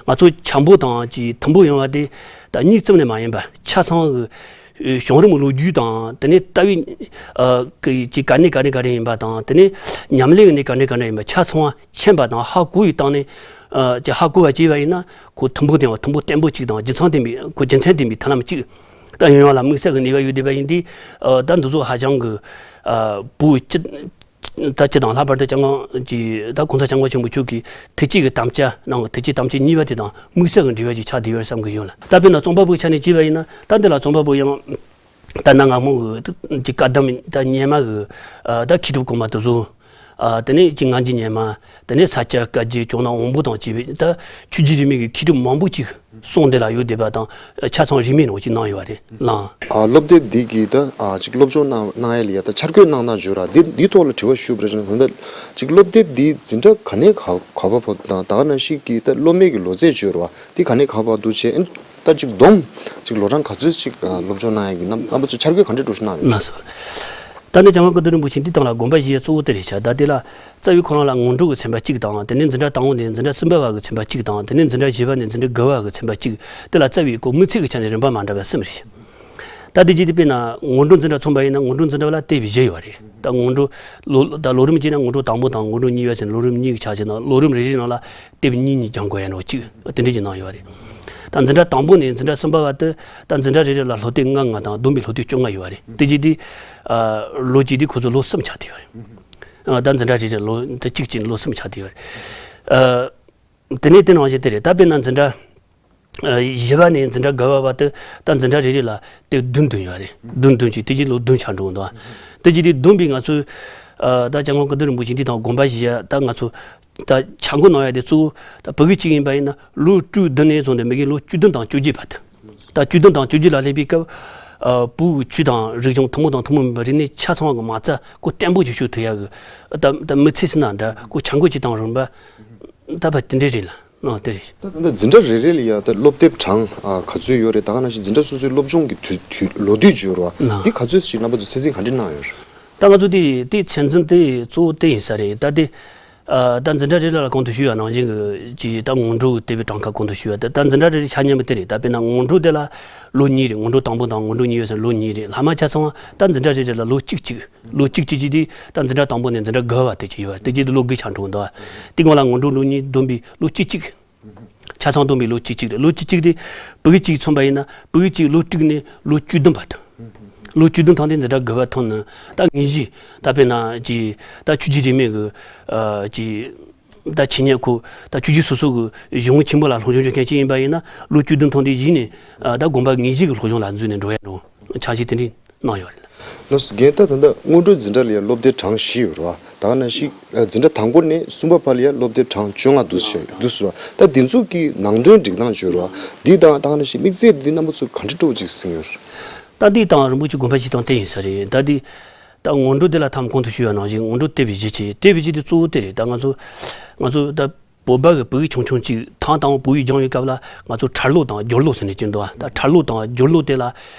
ང་ཚོ་འཆམ་པོ་དང་ཅིག་མཐུན་པོ་ཡོང་བ་དེ་ད་གཉིས་ཙམ་ནས་མ་ཡིན་པ་ཆ་ཚང་གི་བྱུང་རིམ་ལོ་རྒྱུས་དང་དེ་ནས་ལྟ་བའི་ཨ་ཀྱི་ཀྱི་ག་ནས་ག་ནས་ག་རེ་ཡིན་པ་དང་དེ་ནས་ཉམས་ལེན་གྱི་གནས་ག་ནས་ག་འདྲ་ཡིན་པ་ཆ་ཚང་བ་མཁྱེན་པ་དང་ཧ་གོ་བའི་སྟེང་ནས་ཨ་ཀྱི་ཧ་གོ་བ་བྱས་པ་ཡིན་ན་ཁོ་མཐུན་པོ་ལྡན་པ་མཐུན་པོ་བརྟན་པོ་གཅིག་དང་རྒྱུ་མཚན་ལྡན་པའི་ཁོ་རྒྱུ་མཚན་ལྡན་པའི་ཐབས་ལམ་གཅིག་ད་ཡུན་རིང་ལ་དམིགས་བསལ་གྱི་ནུས་པ་ཡོད་བསྡད་པ་ཡིན་དུས་ཨ་ད་འདི་ཚོ་ཧ་ཅང་གི་ཨ་བོད་སྤྱི་ད་སྤྱི་དང་ལྷག་པར་དུ་སྐྱབས་མགོན་གྱི་ད་གོང་ས་སྐྱབས་མགོན་ཆེན་པོ་མཆོག་གི་ཐུགས་བསྐྱེད་ཀྱི་དམ་བཅའ་ནང་གི་ཐུགས་བསྐྱེད་དམ་བཅའ་གཉིས་པ་དེ་དང་དམིགས་བསལ་གྱི་འབྲེལ་བ་ཞིག་ཆགས་བསྡད་ཡོད་བསམ་གྱི་ཡོད་ལ། ད་དཔེར་ན་རྩོམ་པ་པོའི་ཆ་ནས་བྱས་པ་ཡིན་ན་ད་འདི་ལ་རྩོམ་པ་པོ་ཡང་ད་གནའ་སྔ་མོ་གི་ཀྱི་བཀའ་གདམས་ད་སྙེ་མ་གི་ད་མཁས་གྲུབ་གོང་མ་དེ་ཚོ། ཨ་དེ་ནས་ཀྱི་སྔ་འགྱུར་སྙེ་མ། དེ་ནས་ས་སྐྱ་བཀའ་བརྒྱུད་ཇོ་ནང་དབང་པོ་དང་བཅས་པའི་ད་ཆོས་བརྒྱུད་རིས་མེད་ཀྱི་མཁས་གྲུབ་མང་པོ་ཅིག་གསུང་འདི་ལ་ཡོད་བསྡད་པ་དང་ཆ་ཚང་རིས་མེད་ནང་ཅིག་གནང་ཡོད་པ་རེད་ལགས། ཨ་སློབ་དེབ་འདི་གི་ད་ཨ་ཅིག་སློབ་སྦྱོང་གནང་གནང་ཡ་ལ་ཡ་ད་འཆར་འགོད་གནང་གནང་བརྗོད་ར་འདི་འདི་ཐོག་ལ་དྲི་བ་ཞུས་པ་རེད་ན་ད་ཅིག་སློབ་དེབ་འདི་འཛིན་གྲྭ་ག་ནས་ག་ག་བ་བར་དང་ད་ག་ནང་བཞིན་གྱི་ད་སློབ་མའི་གི་ལོ་ཚད་བརྗོད་ར་བ་འདི་ག་ནས་ག་བར་དུ་བྱས་ཨ་ད་ཅིག་བསྡོམས་ཅིག་ལོ་གྲངས་ག་ཚོད་ཅིག་ཨ་སློབ་སྦྱོང་གནང་ཡ་གི་རྣམ་རྣམ་པ་ཚོ་འཆར་འགོད་ག་འདྲ་འདྲ་ཞིག་གནང་ཡོད། ལགས་སོ། ད་ནི་སྐྱབས་མགོན་ཀིརྟི་རིན་པོ་ཆེ་འདི་དང་ལ་དགོངས་པ་བཞེས་ཡ་གཙོ་བོ་དེ་རེད་ཤག་ད་དེ་ལ་རྩ་བའི་ཁོ་རང་ལ་སྔོན་འགྲོ་གི་ཚན་པ་གཅིག་དང་དེ་ནས་འཛིན་གྲྭ་དང་པོ་ནས་འཛིན་གྲྭ་གསུམ་པ་བར་གྱི་ཚན་པ་གཅིག་དང་དེ་ནས་འཛིན་གྲྭ་བཞི་པ་ནས་འཛིན་གྲྭ་དགུ་པ་བར་གྱི་ཚན་པ་གཅིག་དེ་ལ་རྩ་བའི་ཁོ་དམིགས་ཚད་ཀྱི་ཆ་ནས་རིམ་པ་མ་འདྲ་བ་གསུམ་རེད་ཤག་ད་དེ་རྗེས་དེ་དཔེར་ན་སྔོན་འགྲོ་འཛིན་གྲྭ་མཚོན་པ་ཡིན་ན་སྔོན་འགྲོ་འཛིན་གྲྭ་ལ་དེབ་བཞི་ཡོད་རེད། ད་སྔོན་འགྲོ་ལོ་ད་ལོ་རིམ་བྱས་ན་སྔོན་འགྲོ་དང་པོ་དང་སྔོན་འགྲོ་གཉིས་པ་ཟེར་ལོ་རིམ་གཉིས་ཀྱི་ཆ་བྱས་ན་ལོ་རིམ་རེ་རེ་ནང་ལ་དེབ་གཉིས་གཉིས་སྦྱང་དགོས་ཡ་ནོ་གཅིག་དེ་འདྲ་ཅིག་གནང་ཡོད་རེད། ད་འཛིན་གྲྭ་དང་པོ་ནས་འཛིན་གྲྭ་གསུམ་པ་བར་དུ་ད་འཛིན་གྲྭ་རེ་རེ་ལ་སློབ་དེབ་ལྔ་ལྔ་དང་བསྡོམས་པའི་སློབ་དེབ་བཅོ་ལྔ་ཡོད་རེད། དེ་རྗེས་དེ་ཨ་ལོ་གཅིག་དེ་ཁོ་ཚོ་ལོ་གསུམ་ཆགས་བསྡད་ཡོད་རེད། ཨ་ད་འཛིན་གྲྭ་རེ་རེ་ལོ་དེ་གཅིག་གཅིག་ནས་ལོ་གསུམ་ཆགས་བསྡད་ཡོད་རེད། ཨ་དེ་ནས་དེ་ནང་བཞིན་དེ་རེད། ད་དཔེར་ན་འཛིན་གྲྭ་ཨ་བཞི་པ་ནས་འཛིན་གྲྭ་དགུ་པ་བར་དུ་ད་འཛིན་གྲྭ་རེ་རེ་ལ་དེབ་བདུན་བདུན་ཡོད་རེད། བདུན་བདུན་གཅིག་དེ་རྗེས་ལོ་བདུན་ཆགས་འགྲོ་གི་འདུག་དེ་རྗེས་དེ་བསྡོམས་པས་ང་ཚོས་ཨ་ད་སྐྱབས་མགོན་ཀིརྟི་རིན་པོ་ཆེ་འདི་དང་དགོངས་པ་བཞེས་ཡ་ད་ང་ཚོ་ད་འཆར་འགོད་གནང་ཡ་དེ་གཙོ་བོ་ད་ཕྲུ་གུ་གཅིག་ཡིན་པ་ཡིན་ན་ལོ་དྲུག་བདུན་ནས་བཟུང་སྟེ་མི་གི་ལོ་བཅུ་བདུན་དང་བཅོ་བརྒྱད་བར་དུ། ད་བཅུ་བདུན་དང་བཅོ་བརྒྱད་ལ་སླེབས་པའི་སྐབས་ཨ་བོད་ཀྱི་ཆོས་དང་རིག་གཞུང་ཐུན་མོང་དང་ཐུན་མོང་མིན་པ་རིག་གནས་ཆ་ཚང་གི་མ་རྩ་ཁོ་བརྟན་པོ་ཅིག་ཤོད་ཐུབ་ཡ་གི་ད་ད་དམིགས་ཚད་ཟེར་ན་འདྲ་ཁོ་འཆར་འགོད་ཅིག་བཏང་རུང་པ་ད་བ་དེ་འདྲས་རེད་ལ་ཨ་དེ་རེད། ད་ད་འཛིན་གྲྭ་རེ་རེ་ལ་ཡ་ད་སློབ་དེབ་གྲངས་ཨ་ག་ཚོད་ཡོད་རེད། ད་ག་ནང་བཞིན་འཛིན་གྲྭ་སོ་སོའི་སློབ་སྦྱོང་གི་དུས་དུས་ལོ་དུས་བརྗོད་རོགས་ཨ་འདི་ག་ཚོད་ཞིག་རྣམ་པ་ཚོ་ཚད་འཛིན་ག་འདྲས་གནང་ཡོད་རེད། ད་ང་ཚོ་དེ་དེ་ཚད་འཛིན་དེ་གཙོ་བོ་དེ་ཡིན་ས་རེད། ད་དེ་ཨ་ད་འཛིན་གྲྭ་རེ་རེ་ལ་གོང་དུ་ཞུས་པ་ནང་བཞིན་གྱི་ཅིག་ད་སྔོན་འགྲོ་གི་དེབ་གྲངས་ཀ་གོང་དུ་ཞུས་པ་དེ་ད་འཛིན་གྲྭ་རེ་རེ་ཆ་མཉམ་པ་དེ་རེད། ད་དཔེར་ན་སྔོན་འགྲོ་དེ་ལ་ལོ་གཉིས་རེད། སྔོན་འགྲོ་དང་པོ་དང་སྔོན་འགྲོ་གཉིས་ཡོད་ཟེར་ལོ་གཉིས་རེད། ལྷག་མ་ཆ་ཚང་བ་ད་འཛིན་གྲྭ་རེ་རེ་ལ་ལོ་གཅིག་གཅིག་ལོ་གཅིག་གཅིག་གཅིག་དེ་ད་འཛིན་གྲྭ་དང་པོ་ནས་འཛིན་གྲྭ་དགུ་པ་བར་དུ་ཅིག་ཡོད་པ་དེ་གཅིག་དེ་ལོ་དགུ་ཆགས་འགྲོ་འདུག་དེ་སྒང་ལ་སྔོན་འགྲོ་ལོ་གཉིས་བསྡོམས་པའི་ལོ་གཅིག་གཅིག་ཆ་ཚང་བསྡོམས་པའི་ལོ་གཅིག་གཅིག་རེད། ལོ་གཅིག་གཅིག་དེ་ཕྲུ་གུ་གཅིག་མཚོན་པ་ཡིན་ན་ཕྲུ་གུ་གཅིག་ལོ་དྲུག་ནས་ལོ་བཅུ་བདུན་བར་དུ། ལོ་བཅུ་བདུན་ཐམ་དེ་འཛིན་གྲྭ་དགུ་པ་ཐོན་ནས་ད་དངོས་གཞི་ད་དཔེར་ན་ཅིག་ད་ཆོས་བརྒྱུད་རིས་མེད་ཀྱི་ཨ་ཅིག་ད་ཆོས་ཉན་ཁོ་ད་ཆོས་བརྒྱུད་སོ་སོ་གི་གཞུང་ཆེན་པོ་ལ་སློབ་སྦྱོང་བྱེད་མཁན་ཅིག་ཡིན་པ་ཡིན་ན་ལོ་བཅུ་བདུན་ཐམ་དེ་གཞི་ནས་ཨ་ད་དགོན་པ་དངོས་གཞི་གི་སློབ་སྦྱོང་ལ་འཛུལ་ནས་འགྲོ་ཡ་འགྲོ་འཆར་གཞི་དེ་འདྲའི་གནང་ཡོད་རེད། ལགས་སོ། རྒན་ད་ད་ལྟ་སྔོན་འགྲོའི་འཛིན་གྲྭ་ལ་ཡང་སློབ་དེབ་གྲངས་བཞི་ཡོད་རེད་བ། ད་ག་ནང་བཞིན་འཛིན་གྲྭ་དང་པོ་ནས་གསུམ་པ་བར་ལ་ཡང་སློབ་དེབ་གྲངས་བཅོ་ལྔ་འདུག་ཟེར་འདུག་ཟེར་བ། ད་འདི་ཚོ་གི་ནང་དོན་སྒྲིག་སྟངས་བརྗོད་རོགས། འདི་དང་ད་ག་ནང་བཞིན་དམིགས་བསལ་འདི་རྣམ་པ་ཚོ་ག་འདྲ་སྤྲོ་བོ་ཅིག་གསན་ཡོད་རེད། ད་འདི་དང་རིན་པོ་ཆེ་དགོངས་པ་བཞེས་སྟངས་དེ་ཡིན་ས་རེད། ད་འདི་ད་སྔོན་འགྲོ་འདི་ལ་ཐམ་གོང་དུ་ཞུས་པ་ནང་བཞིན་སྔོན་འགྲོ་དེབ་བཞི་བྱས། དེབ་བཞི་དེ་གཙོ་བོ་དེ་རེད། ད་ང་ཚོ་ང་ཚོ་ད་བོད་པ་གི་བོད་ཡིག་ཆུང་ཆུང་གཅིག་ཐེངས་དང་པོ་བོད་ཡིག་སྦྱང་བའི་སྐབས་ལ་ང་ཚོ་འཕྲལ་ཀློག་དང་སྦྱོར་ཀློག་ཟེར་ནས་ཅིག་འདུག་ད་འཕྲལ་ཀློག་དང་སྦྱོར་ཀློག་དེ་ལ་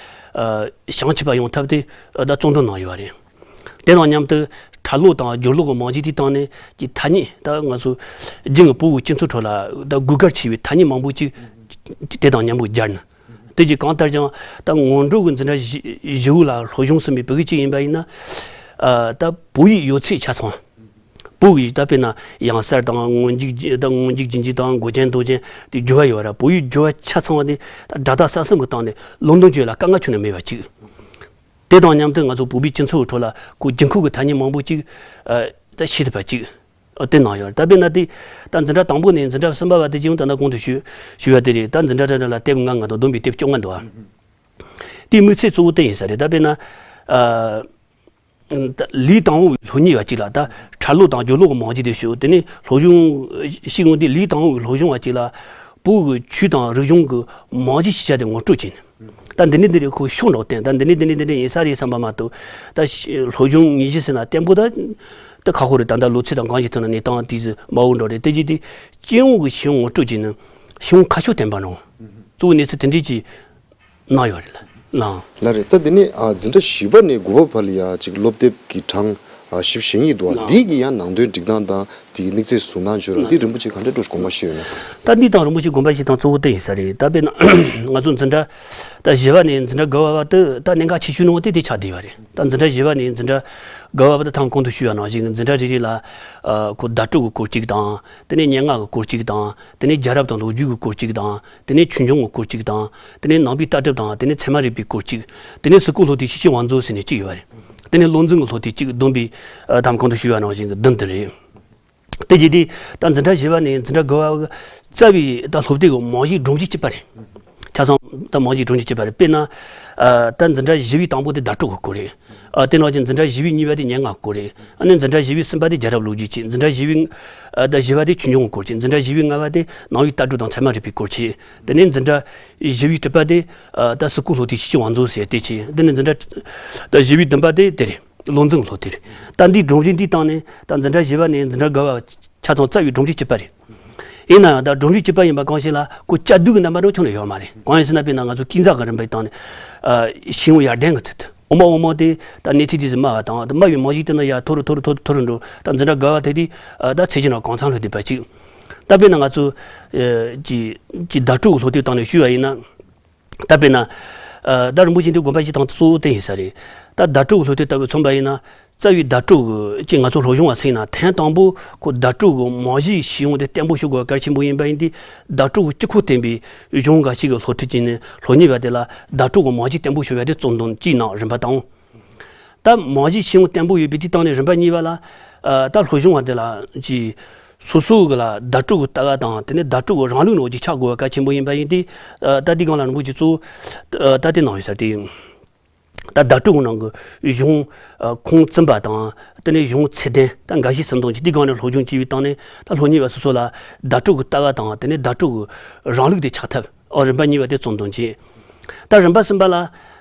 ཨ་བྱང་ཆུབ་པ་ཡོང་ཐབས་དེ་ཨ་ད་རྩོམ་འདོན་གནང་ཡོད་པ་རེད། དེ་དང་མཉམ་དུ་འཕྲལ་ཀློག་དང་སྦྱོར་ཀློག་གི་རྨང་གཞི་དེའི་སྟེང་ནས་ཀྱི་ཐ་སྙད་ད་ང་ཚོ་རྒྱུན་གྱི་བོད་ཀྱི་སྤྱི་ཚོགས་ཁྲོད་ལ་ད་དགོས་གལ་ཆེ་བའི་ཐ་སྙད་མང་པོ་ཅིག་དེ་དང་མཉམ་པོ་སྦྱར་ནས། དེ་གྱིས་གང་ལྟར་ཀྱང་ད་སྔོན་འགྲོ་གི་འཛིན་གྲྭ་བཞི་བཞི་བོ་ལ་སློབ་སྦྱོང་ཟིན་པའི་བོད་ཡིག་ཅིག་ཡིན་པ་ཡིན་ན། ཨ་ད་བོད་ཡིག་ཡོད་ཚད་ཆ་ཚང་། བོད་ཡིག་ད་དཔེར་ན་དབྱངས་གསལ་དང་སྔོན་འཇུག་ད་སྔོན་འཇུག་རྗེས་འཇུག་དང་མགོ་ཅན་དོ་ཅན་དེ་སྦྱོར་བ་ཡོད་ར། བོད་ཡིག་སྦྱོར་བ་ཆ་ཚང་བ་དེ་ད་སྒྲ་དག་ས་གསུམ་གྱི་སྟེང་ནས་ལུང་འདྲེན་བྱེད་ལ་དཀའ་ངལ་ཁྱོན་ནས་མེད་པ་གཅིག་དེ་དང་མཉམ་དུ་ང་ཚོ་བོད་པའི་སྤྱི་ཚོགས་ཀྱི་ཁྲོད་ལ་ཁོ་རྒྱུན་མཁོ་གི་ཐ་སྙད་མང་པོ་གཅིག་ཨ་ད་ཤེས་ཐུབ་པ་གཅིག་ཨ་དེ་གནང་ཡོད་རེད། ད་དཔེར་ན་དེ་ད་འཛིན་གྲྭ་དང་པོ་ནས་འཛིན་གྲྭ་གསུམ་པ་བར་དུ་ཅིག་ད་ལྟ་གོང་དུ་ཞུ་ཞུ་བ་དེ་རེད། ད་འཛིན་གྲྭ་རེ་རེ་ལ་དེབ་ལྔ་ལྔ་དང་བསྡོམས་པའི་དེབ་བཅོ་ལྔ་འདུག་ཨ། དེའི་དམིགས་ཚད་གཙོ་བོ་དེ་ཡིན་ས་རེད། ད་དཔེར་ན་ཨ་ད་ལས་དང་པོ་བའི་སློབ་གཉེར་བ་གཅིག་ལ་ད་འཕྲལ་ཀློག་དང་སྦྱོར་ཀློག་གི་རྨང་གཞི་དེ་ཞུ། དེ་ནས་སློབ་སྦྱོང་ཞིག་འོང་དུས་ལས་དང་པོ་བའི་སློབ་སྦྱོང་བ་གཅིག་ལ་བོད་ཀྱི་ཆོས་དང་རིག་གཞུང་གི་རྨང་གཞི་ཤེས་བྱ་དེ་ངོ་སྤྲོད་བྱས་ནས། ད་འདི་ནས་འདི་རེད། ཁོ་ཤོག་འདྲ་བསྟན། ད་འདི་ནས་འདི་ནས་འདི་འདྲ་ཡིན་ས་རེད་བསམ་པ་མ་གཏོགས། ད་ཤ་སློབ་སྦྱོང་དངོས་གཞི་ཟེར་ན་བརྟན་པོ་ད་ད་ཁག་པོ་རེད། ད་ད་ལོ་ཚད་དང་གང་ཞིག་མཐུན་ན་གནས་སྟངས་དེ་ཚོ་མ་འོངས་འགྲོ་རེད། དེ་རྗེས་དེ་སྤྱི་ཡོངས་ཀྱི་ཤེས་ཡོན་ངོ་སྤྲོད་བྱས་ནས་ཤེས་ཡོན་ཁ་ཕྱོགས་བསྟན་པ་ནང་གཙོ་བོ་གནས་ཚུལ་དེ་འདྲས་ཀྱི་གནང་ཡོད་རེད་ལ་ལགས། ལགས་རེད། ད་འདི་ནས་ཨ་འཛིན་གྲྭ་བཞི་པ་ནས་དགུ་པ་བར་ལ་ཡ་ཅིག་སློབ་དེབ་ཀྱི་གྲངས་ཨ་བཞི་བཅུ་ཞེ་གཉིས་འདུག་ཨ། ལགས། འདི་གི་ཡང་ནང་དོན་སྒྲིག་སྟངས་དང་དེ་གི་དམིགས་ཚད་བཟོ་སྟངས་བརྗོད་རོགས། འདི་རིན་པོ་ཆེ་ག་འདྲ་སྤྲོ་དགོངས་པ་བཞེས་ཡོད་ན། ད་འདི་དང་རིན་པོ་ཆེ་དགོངས་པ་བཞེས་སྟངས་གཙོ་བོ་དེ་ཡིན་ས་རེད། ད་དཔེར་ན་ང་ཚོ་འཛིན་གྲྭ་ད་བཞི་པ་ནས་འཛིན་གྲྭ་དགུ་པ་བར་དུ་ད་གནད་འགག་ཆེ་ཤོས་ནང་དེ་དེ་ཆགས་བསྡད་ཡོད་རེད། ད་འཛིན་གྲྭ་བཞི་པ་ནས་འཛིན་གྲྭ་དགུ་པ་བར་དུ་ཐམ་གོང་དུ་ཞུས་པ་ནང་བཞིན་འཛིན་གྲྭ་རེ་རེ་ལ་ཨ་ཁོ་བརྡ་སྤྲོད་ཀྱི་སྐོར་གཅིག་དང་། དེ་ནས་སྙན་ངག་གི་སྐོར་གཅིག་དང་། དེ་ནས་རྒྱལ་རབས་དང་ལོ་རྒྱུས་ཀྱི་སྐོར་གཅིག་དང་། དེ་ནས་ཆོས་འབྱུང་གི་སྐོར་གཅིག་དང་། དེ་ནས་ནང་པའི་ལྟ་གྲུབ་དང་། དེ་ནས་ཚད་མ་རིག་པའི་སྐོར་གཅིག་དེ་ནས་གཟུགས་སྐུ་སློབ་དེབ་ཤེས་བྱའི་བང་མཛོད་ཟེར་ནས་གཅིག་ཡོད་པ་རེད། དེ་ནས་བློ་འཛིན་གྱི་སློབ་དེབ་གཅིག་བསྡོམས་པས་ཨ་ཐམ་གོང་དུ་ཞུས་པ་ནང་བཞིན་གྱི་བདུན་དེ་རེད། དེ་རྗེས་དེ་ད་འཛིན་གྲྭ་བཞི་པ་ནས་འཛིན་གྲྭ་དགུ་པ་རྩ་བའི་ད་སློབ་དེབ་ཀྱི་རྨང་གཞི་སྒྲོམ་གཞི་གཅིག་པ་རེད། ཆ་ཚང་ད་རྨང་གཞི་སྒྲོམ་གཞི་གཅིག་པ་རེད། དཔེར་ན་ཨ་ད་འཛིན་གྲྭ་བཞི་པའི་དང་པོ་དེ་བརྡ་སྤྲོད་ཀྱི་སྐོར་རེད། ཨ་དེ་ནང་བཞིན་འཛིན་གྲྭ་བཞི་པའི་གཉིས་པ་དེ་སྙན་ངག་སྐོར་རེད། ཨ་ནི་འཛིན་གྲྭ་བཞི་པའི་གསུམ་པ་དེ་རྒྱལ་རབས་ལོ་རྒྱུས་བྱས། འཛིན་གྲྭ་བཞི་པའི་ཨ་ད་བཞི་པ་དེ་ཆོས་འབྱུང་གི་སྐོར་བྱས། འཛིན་གྲྭ་བཞི་པའི་ལྔ་པ་དེ་ནང་པའི་ལྟ་གྲུབ་དང་ཚད་མ་རིག་པའི་སྐོར་བྱས། དེ་ནས་འཛིན་གྲྭ་བཞི་པའི་དྲུག་པ་དེ་ཨ་ད་གཟུགས་སྐུ་སློབ་དེབ་ཤེས་བྱའི་བང་མཛོད་ཟེར་དེ་བྱས། དེ་ནས་འཛིན་གྲྭ་ད་བཞི་པའི་བདུན་པ་དེ་དེ་རེད། བློ་འཛིན་སློབ་དེབ་རེད། ད་འདིའི་སྒྲོམ་གཞི་འདིའི་སྟེང་ནས་ད་འཛིན་གྲྭ་བཞི་པ་ནས་འཛིན་གྲྭ་དགུ་པ་ཆ་ཚང་རྩ་བའི་སྒྲོམ་གཞི་གཅིག་པ་རེད། ཡིན་ན་ཡང་ད་སྒྲོམ་གཞི་གཅིག་པ་ཡིན་པ་གང་ཞིག་ལ་ཁོ་བཅའ་སྡོད་ཀྱི་རྣམ་པ་འདྲ་ཁྱོན་ནས་ཡོད་མ་རེད། གང་ཡིན་ཟེར་ན་དཔེར་ན་ང་ཚོ་སྐས་འཛེག་གི་རིམ་པའི་སྟེང་ནས་ཨ་ཤེས་ཡོན་ཡར་ལྡན་གྱི་ཚུལ་དུ་འོ་མ་འོ་མ་དེ་ད་གནས་ཚད་དེ་ཚོ་དམའ་བ་དང་། དམའ་བའི་རྨང་གཞི་དེ་ནས་ཡར་མཐོ་རུ་མཐོ་རུ་མཐོ་རུ་མཐོ་རུ་འགྲོ། ད་འཛིན་གྲྭ་དགུ་པ་དེ་དེ་ཨ་ད་ཚད་གཞི་ནང་གང་འཚམ་སླེབས་བསྡད་པ་ཅིག་ད་དཔེར་ན་ང་ཚོ་ཨ་ཅིག་ཅིག་བརྡ་སྤྲོད་ཀྱི་སློབ་དེབ་སྟེང་ནས་ཞུས་པ་ཡིན་ན། ད་དཔེར་ན། ཨ་ད་རིན་པོ་ཆེ་འདི་དགོངས་པ་བཞེས་སྟངས་གཙོ་བོ་དེ་ཡིན་ས་རེད། ད་བརྡ་སྤྲོད་ཀྱི་སློབ་དེབ་ལྟ་བུ་མཚོན་པ་ཡིན་ན། རྩ་བའི་བརྡ་སྤྲོད་ཀྱི་ཅིག་ང་ཚོ་སློབ་སྦྱོང་བ་ཟིན་ན་ཐེངས་དང་པོ་ཁོ་བརྡ་སྤྲོད་ཀྱི་རྨང་གཞིའི་ཤེས་ཡོན་དེ་བརྟན་པོ་ཤོག་དགོས་པ་གལ་ཆེན་པོ་ཡིན་པ་ཡིན་དུས། བརྡ་སྤྲོད་ཀྱི་སྤྱི་ཁོག་ལྡན་པའི་གཞུང་འགའ་ཞིག་གི་སློབ་ཁྲིད་ཀྱིས་ནི་སློབ་གཉེར་བ་དེ་ལ་བརྡ་སྤྲོད་ཀྱི་རྨང་གཞི་བརྟན་པོ་ཤོག་ཡ་དེ་རྩོམ་དོན་གཅིག་ནང་རིམ་པ་དང་། ད་རྨང་གཞིའི་ཤེས་ཡོན་བརྟན་པོ་ཡོད་པའི་དེའི་སྟེང་ནས་རིམ་པ་གཉིས་པ་ལ། ཨ་ད་སློབ་སྦྱོང་བ་དེ་ལ་ཅིག་སོ་སོ་གི་ལ་བརྡ་སྤྲོད་ཀྱི་ལྟ་བ་དང་། དེ་ནས་བརྡ་སྤྲོད་ཀྱི་རང་ལུགས་ནང་ཅིག་ཆགས་དགོས་པ་གལ་ཆེན་པོ་ཡིན་པ་ཡིན་ཏེ། ཨ་ད་དེའི་སྒང་ལ་རིན་པོ་ཆེ་གཙོ་བོ་ཨ་ད་དེ་གནང་ཡོད་ས་དེ། ད་བརྡ་སྤྲོད་ཀྱི་ནང་གི་གཞུང་ཨ་ཁུངས་བཙུན་པ་དང་། དེ་ནས་གཞུང་ཚད་ལྡན་ད་འགའ་ཞིག་ཟིན་དོན་གྱི་དེའི་སྒང་ནས་སློབ་སྦྱོང་བྱས་པའི་སྟེང་ནས། ད་སློབ་གཉེར་བ་སོ་སོ་ལ་བརྡ་སྤྲོད་ཀྱི་ལྟ་བ་དང་། དེ་ནས་བརྡ་སྤྲོད་ཀྱི་རང་ལུགས་དེ་ཆགས་ཐབས། ཨོ་རིམ་པ་གཉིས་པ་དེ་རྩོམ་དོན་བྱས། ད་རིམ་པ་གསུམ་པ་ལ་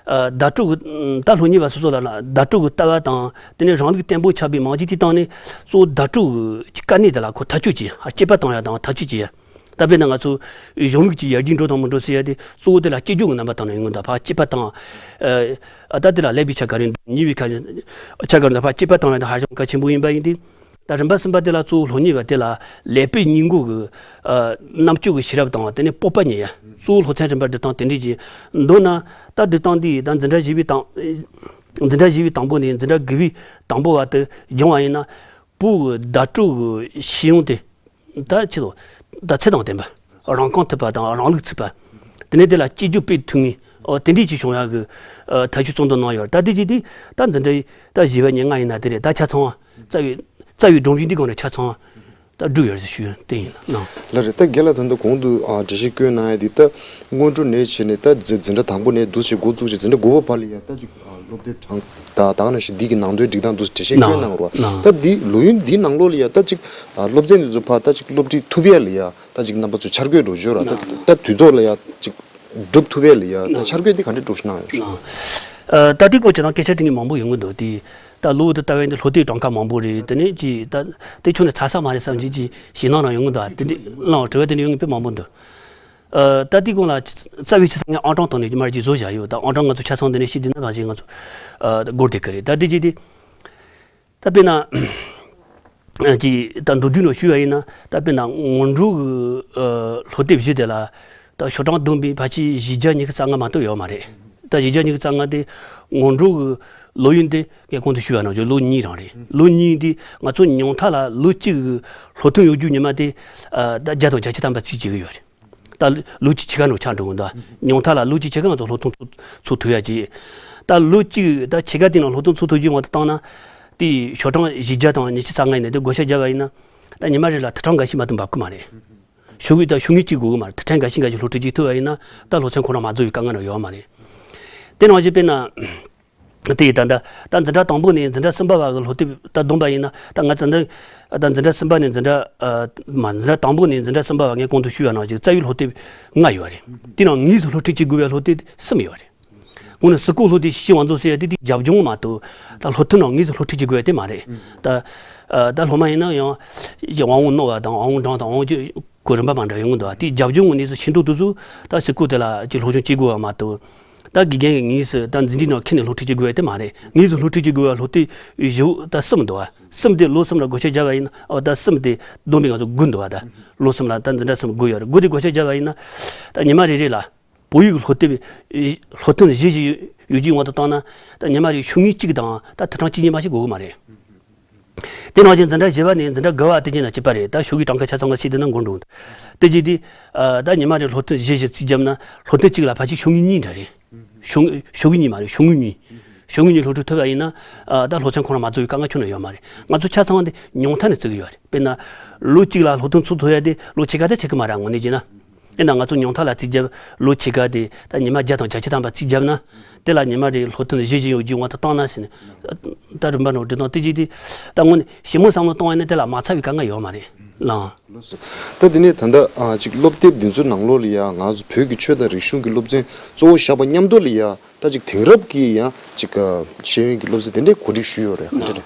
ཨ་བརྡ་སྤྲོད་ཀྱི་ད་སློབ་གཉེར་བ་སོ་སོ་ལ་ལ་བརྡ་སྤྲོད་ཀྱི་ལྟ་བ་དང་། དེ་ནས་རང་ལུགས་བརྟན་པོ་ཆགས་པའི་རྨང་གཞི་དེའི་སྟེང་ནས་གཙོ་བོ་བརྡ་སྤྲོད་ཀྱི་དཀའ་གནད་དེ་ལ་ཁོ་ཐག་གཅོད་བྱེད་ཡ། དཔྱད་པ་བཏང་ཡ་དང་ཐག་གཅོད་བྱེད་ཡ། ད་དཔེར་ན་ང་ཚོ་གཞུང་ལུགས་ཀྱི་ཡར་རྒྱས་འགྲོ་དང་མི་འགྲོ་ཟེར་ཡ་དེ་གཙོ་བོ་དེ་ལ་དཔྱད་བརྗོད་ཀྱི་རྣམ་པ་དང་ནས་ཡོང་གི་འདུག་ཕར་དཔྱད་པ་དང་། ཨ་ད་དེ་ལ་ཀླད་པའི་ཆ་ག་རེ་འདུག་ཉེ་བའི་ཆ་ག་རེ་འདུག་ཕར་དཔྱད་པ་བཏང་ཡ་དེ་ཧ་ཅང་གལ་ཆེན་པོ་ཡིན་པ་ཡིན་ཏེ། ད་རིམ་པ་གསུམ་པ་དེ་ལ་གཙོ་བོ་སློབ་གཉེར་བ་དེ་ལ་ཀླད་པའི་སྙིང་མགོ་གི་ཨ་རྣམ་དཔྱོད་ཀྱི་ཤེས་རབ་དང་། དེ་ནས་སྤོབས་པ་རྙེད་ཡ། གཙོ་བོ་སློབ་ཚན་རིམ་པ་སྒྲིག་སྟངས་དེ་འདྲས་ཀྱི་མདོར་ན། ད་སྒྲིག་སྟངས་འདི་ད་འཛིན་གྲྭ་བཞི་པའི་དང་འཛིན་གྲྭ་བཞི་པའི་དང་པོ་ནས་འཛིན་གྲྭ་དགུ་པའི་དང་པོ་བར་དུ་སྦྱོང་བ་ཡིན་ན། བོད་ཀྱི་བརྡ་སྤྲོད་ཀྱི་ཤེས་ཡོན་དེ་ད་ཆེད་དུ་ད་ཚད་དང་ལྡན་པ། རང་རྐང་ཐུབ་པ་དང་རང་ལུགས་ཚུད་པ། དེ་ནས་དེ་ལ་དཔྱད་བརྗོད་སྤེལ་ཐུབ་ངེས། ཨོ་དེ་འདྲས་ཅིག་བྱུང་ཡག་གི་ཨ་ཐབས་ཇུས་བརྩོན་འདོན་གནང་ཡོད་རེད། ད་དེ་ཅིག་དེ་ད་འཛིན་གྲྭ་ད་བཞི་པ་ཉེར་ལྔ་ཡིན་ན་དེ་རེད། ད་ཆ་ཚང་བ་རྩ་བའི་རྩ་བའི་སྒྲོམ་གཞི་འདི་སྒང་ནས་ཆ་ཚང་བ་ད་བསྒྲུབས་ཡོད་རེད་ཞུ་ཡ་དེ་ཡིན་ལགས། ལགས་རེད། ད་རྒན་ལགས་ད་ལྟ་གོང་དུ་ཨ་འགྲེལ་བཤད་བསྐྱོན་གནང་ཡ་དེ་ད་སྔོན་འགྲོ་ནས་བྱས་ནས་ད་འཛིན་འཛིན་གྲྭ་དང་པོ་ནས་འདུག་སེ་འགོ་བཙུགས་བྱས་འཛིན་གྲྭ་དགུ་པ་བར་ལ་ཡ་ད་ཅིག་ཨ་སློབ་དེབ་དྲངས་ད་ད་ག་ནང་བཞིན་འདི་གི་ནང་དོན་སྒྲིག་སྟངས་འདུག་སེ་འགྲེལ་བཤད་བསྐྱོན་གནང་རོགས། ད་འདི་ལོ་ཡུན་འདིའི་ནང་ལོགས་ལ་ཡ་ད་ཅིག་ཨ་སློབ་ཚན་འདི་ཚོ་ཕར་ད་ཅིག་སློབ་ཁྲིད་ཐུབ་ཡ་ལ་ཡ་ད་ཅིག་རྣམ་པ་ཚོ་འཆར་འགོད་འགྲོ་ཞོར་ད་ད་དུས་ཐོག་ལ་ཡ་ཅིག་སྒྲུབ་ཐུབ་ཡ་ལ་ཡ་ད་འཆར་འགོད་འདི་ག་འདྲས་འགྲོ་ཞིག་གནང་ཡོད་རེད། ཨ་ད་ལྟའི་སྐོར་བྱས་ན་སྐད་ཆ་དྲི་མཁན་མང་པོ་ཡོང་གི་འདུག་དེ་ད་ལོ་དེ་ལྟ་བས་འདི་སློབ་དེབ་གྲངས་ཀ་མང་པོ་རེད། དེ་ནས་ཅི་ད་དེ་ཁྱོན་ནས་ཚར་ས་མ་རེད་བསམ་གྱི་ཅི་ཞེད་སྣང་རང་ཡོང་གི་འདུག་དེ་འདྲས་ལའང་དྲི་བ་དེ་འདྲས་ཡོང་མཁན་དཔེ་མང་པོ་འདུག་ཨ་ད་ལྟའི་སྐོར་ལ་རྩ་བའི་ཆ་ཚང་ངས་ཨང་གྲངས་ཐོག་ནས་ཉི་མ་རེ་ཅིག་བཟོ་བཞག་ཡོད། ད་ཨང་གྲངས་ང་ཚོ་ཆ་ཚང་དེ་ནས་ཤེས་དུས་ན་ད་ཅིག་ང་ཚོ་ཨ་སྒོར་དེ་གི་རེད། ད་དེ་ཅི་དེ་ད་དཔེར་ན་ཅིག་ད་མདོར་བསྡུས་ནང་ཞུས་པ་ཡིན་ན། ད་དཔེར་ན་སྔོན་འགྲོ་གི་ཨ་སློབ་དེབ་བཞི་དེ་ལ་ད་ཤོག་གྲངས་བསྡོམས་པས་ཕལ་ཆེར་བཞི་བརྒྱ་ཉི་ཤུ་རྩ་ལྔ་མ་གཏོགས་ཡོད་མ་རེད། ད་བཞི་བརྒྱ་ཉི་ཤུ་རྩ་ལྔ་དེ་སྔོན་འགྲོ་གི་ལོ་ཡུན་དེ་ངས་གོང་དུ་ཞུས་པ་ནང་བཞིན་ལོ་གཉིས་རང་རེད། ལོ་གཉིས་དེ་ང་ཚོ་ཉུང་མཐའ་ལ་ལོ་གཅིག་གི་སློབ་ཐོན་ཡོང་རྒྱུ་ཉི་མ་དེ་ཨ་ད་བརྒྱ་དང་བརྒྱད་ཅུ་ཐམ་པ་ཚིག་བྱེད་ཀྱི་ཡོད་རེད། ད་ལོ་གཅིག་ཕྱེད་ཀ་ནང་ཆགས་འགྲོ་གི་འདུག་ཉུང་མཐའ་ལ་ལོ་གཅིག་ཕྱེད་ཀ་ང་ཚོ་སློབ་ཐོན་ཚུགས་ཚུགས་ཐུབ་ཡ་ཅིག་ད་ལོ་གཅིག་ད་ཕྱེད་ཀ་དེ་ནང་སློབ་ཐོན་ཚུགས་ཐུབ་རྒྱུའི་དབང་དུ་བཏང་ན། དེ་ཤོག་གྲངས་བཞི་བརྒྱ་དང་ཉི་ཤུ་རྩ་ལྔ་ཡིན་ན་དེ་བགོ་བཤའ་བརྒྱབ་པ་ཡིན་ན། ད་ཉི་མ་རེ་ལ་དུ་གྲངས་འགའ་ཞིག་མ་གཏོགས་འབབ་ཀྱི་མ་རེད། ཤོག་གུ་ད་ཤོག་ངོས་གཅིག་དགོས་ཀྱི་མ་རེད། དུ་གྲངས་འགའ་ཞིག་འགའ་ཞིག་སློབ་ཁྲིད་ཅིག་ཐུབ་པ་ཡིན་ན་ད་སློབ་ཚན་ཁོ་རང་མ་རྫོགས་པའི་དཀའ་ངལ་རང་ཡོད་མ་རེད། དེ་ནང་བཞིན་དཔེར་ན། དེ་ཡི་ད་ལྟ་ད་འཛིན་གྲྭ་དང་པོ་ནས་འཛིན་གྲྭ་གསུམ་པ་བར་གྱི་སློབ་དེབ་ད་བསྡོམས་པ་ཡིན་ན། ད་ང་ཚོ་འདི་ད་འཛིན་གྲྭ་གསུམ་པ་ནས་འཛིན་གྲྭ་ཨ་མ་འཛིན་གྲྭ་དང་པོ་ནས་འཛིན་གྲྭ་གསུམ་པ་བར་ངས་གོང་དུ་ཞུས་པ་ནང་བཞིན་རྩ་བའི་སློབ་དེབ་ལྔ་ཡོད་རེད། དེ་ནང་དངོས་སུ་སློབ་ཁྲིད་བྱེད་དགོས་པའི་སློབ་དེབ་གསུམ་ཡོད་རེད། དངོས་གནས་སི་ཀོ་སློབ་དེབ་ཤེས་ཡོན་མང་ཚོགས་ཟེར་ཡ་དེ་དེ་རྒྱབ་ལྗོངས་མ་གཏོགས་ད་སློབ་ཐོན་ནང་དངོས་སུ་སློབ་ཁྲིད་བྱེད་དགོས་པ་དེ་མ་རེད། ད་ཨ་ད་སློབ་མ་ཡིན་ན་ཡང་ཅིག་དབང་བོ་རྣོ་བ་དང་དབང་བོ་འབྲིང་དང་དབང་བོ་ཅིག་གོ་རིམ་པ་མ་འདྲ་ཡོང་གི་འདུག་དེ་རྒྱབ་ལྗོངས་ངོས་ནས་སུ་ཤེས་མདོག་དེ་ཚོ་ད་སི་ཀོ་དེ་ལ་ཅིག་སློབ་སྦྱོང་བྱེད་དགོས་པ་མ་གཏོགས། ད་དགེ་རྒན་གྱིས་དངོས་སུ་ད་འཛིན་གྲྭའི་ནང་ཁྱེར་ནས་སློབ་ཁྲིད་བྱེད་དགོས་པ་དེ་མ་རེད། དངོས་སུ་སློབ་ཁྲིད་བྱེད་དགོས་པ་སློབ་དེབ་བཞི་བོ་ད་གསུམ་འདུག་བ། གསུམ་དེ་ལོ་གསུམ་ལ་བགོ་བཤའ་བརྒྱབ་པ་ཡིན་ན། ཨོ་ད་གསུམ་དེ་བསྡོམས་པས་ང་ཚོ་དགུ་འདུག་བ། ད་ལོ་གསུམ་ལ་ད་འཛིན་གྲྭ་གསུམ་དགུ་ཡོད་རེད། དགུ་དེ་བགོ་བཤའ་བརྒྱབ་པ་ཡིན་ན། ད་ཉི་མ་རེ་རེ་ལ་བོད་ཡིག་གི་སློབ་དེབ་སློབ་ཐུན་བཞི་བཞི་ཡོད་རྒྱུའི་དབང་དུ་བཏང་ན། ད་ཉི་མ་རེ་ཤོག་ངོས་གཅིག་དང་ད་དུ་གྲངས་གཅིག་གཉིས་མ་ཞིག་དགོས་ཀྱི་མ་རེད། དེ་ནང་བཞིན་འཛིན་གྲྭ་བཞི་པ་ནས་འཛིན་གྲྭ་དགུ་པ་དེ་གཉིས་ན་གཅིག་པ་རེད། ད་ཤོག་གུའི་གྲངས་ཀ་ཆ་ཚང་ག་ཤེས་དེ་ན་མགོ་འགྲོ། དེ་རྗེས་དེ་ཨ་ད་ཉི་མ་རེ་སློབ་ཐུན་བཞི་བཞི་རྩིས་བརྒྱབ་ན་སློབ་ཐུན་གཅིག་ལ་ཕལ་ཆེར་ཤོག་ངོས་གཉིས་འདྲ་རེད། ཤོག་ཤོག་གུ་གཉིས་མ་རེད། ཤོག་ངོས་གཉིས། ཤོག་ངོས་གཉིས་སློབ་ཁྲིད་ཐུབ་པ་ཡིན་ན་ཨ་ད་སློབ་ཚན་ཁོ་རང་མ་རྫོགས་པའི་དཀའ་ངལ་ཁྱོན་ནས་ཡོད་མ་རེད། ང་ཚོ་ཆ་ཚང་དེ་ཉུང་མཐའ་ནས་བརྩི་གི་ཡོད་རེད། དཔེར་ན་ལོ་གཅིག་ལ་སློབ་ཐུན་ཚུགས་ཐུབ་ཡ་དེ་ལོ་ཕྱེད་ཀ་ད་ཆགས་ཀྱི་མ་རེད། དངོས་གནས་བྱས་ན། དེ་ན་ང་ཚོ་ཉུང་མཐའ་ལ་རྩིས་བརྒྱབ། ལོ་ཕྱེད་ཀ་དེ་ད་ཉི་མ་བརྒྱ་དང་བརྒྱད་ཅུ་ཐམ་པ་རྩིས་བརྒྱབ་ན། དེ་ལ་ཉི་མ་རེའི་སློབ་ཐུན་བཞི་བཞི་ཡོད་རྒྱུའི་དབང་དུ་བཏང་ན་ཟེར་ནས། ད་རིམ་པ་ནང་བསྒྲིགས་སྟངས་དེ་གཅིག་དེ། ད་དངོས་གནས་ཞིབ་མོ་བསམ་བློ་གཏོང་བ་ཡིན་ན་དེ་ལ་མ་ཚར་བའི་དཀའ་ངལ་ཡོད་མ་རེད་ལགས། ལགས་སོ། ད་དེ་ནས་ད་ལྟ་ཨ་ཅིག་སློབ་དེབ་འདི་ཚོའི་ནང་ལོགས་ལ་ཡ་ང་ཚོ་བོད་ཀྱི་ཆོས་དང་རིག་གཞུང་གི་སློབ་ཚན་གཙོ་བོ་བཞག་པ་མཉམ་དུ་ལ་ཡ་ད་ཅིག་དེང་རབས་ཀྱི་ཡང་ཅིག་ཤེས་ཡོན་གྱི་སློབ་ཚན་དེ་འདྲའི་གོ་སྒྲིག་ཞུས་ཡོད་རེད། ག་འདྲ་རེད།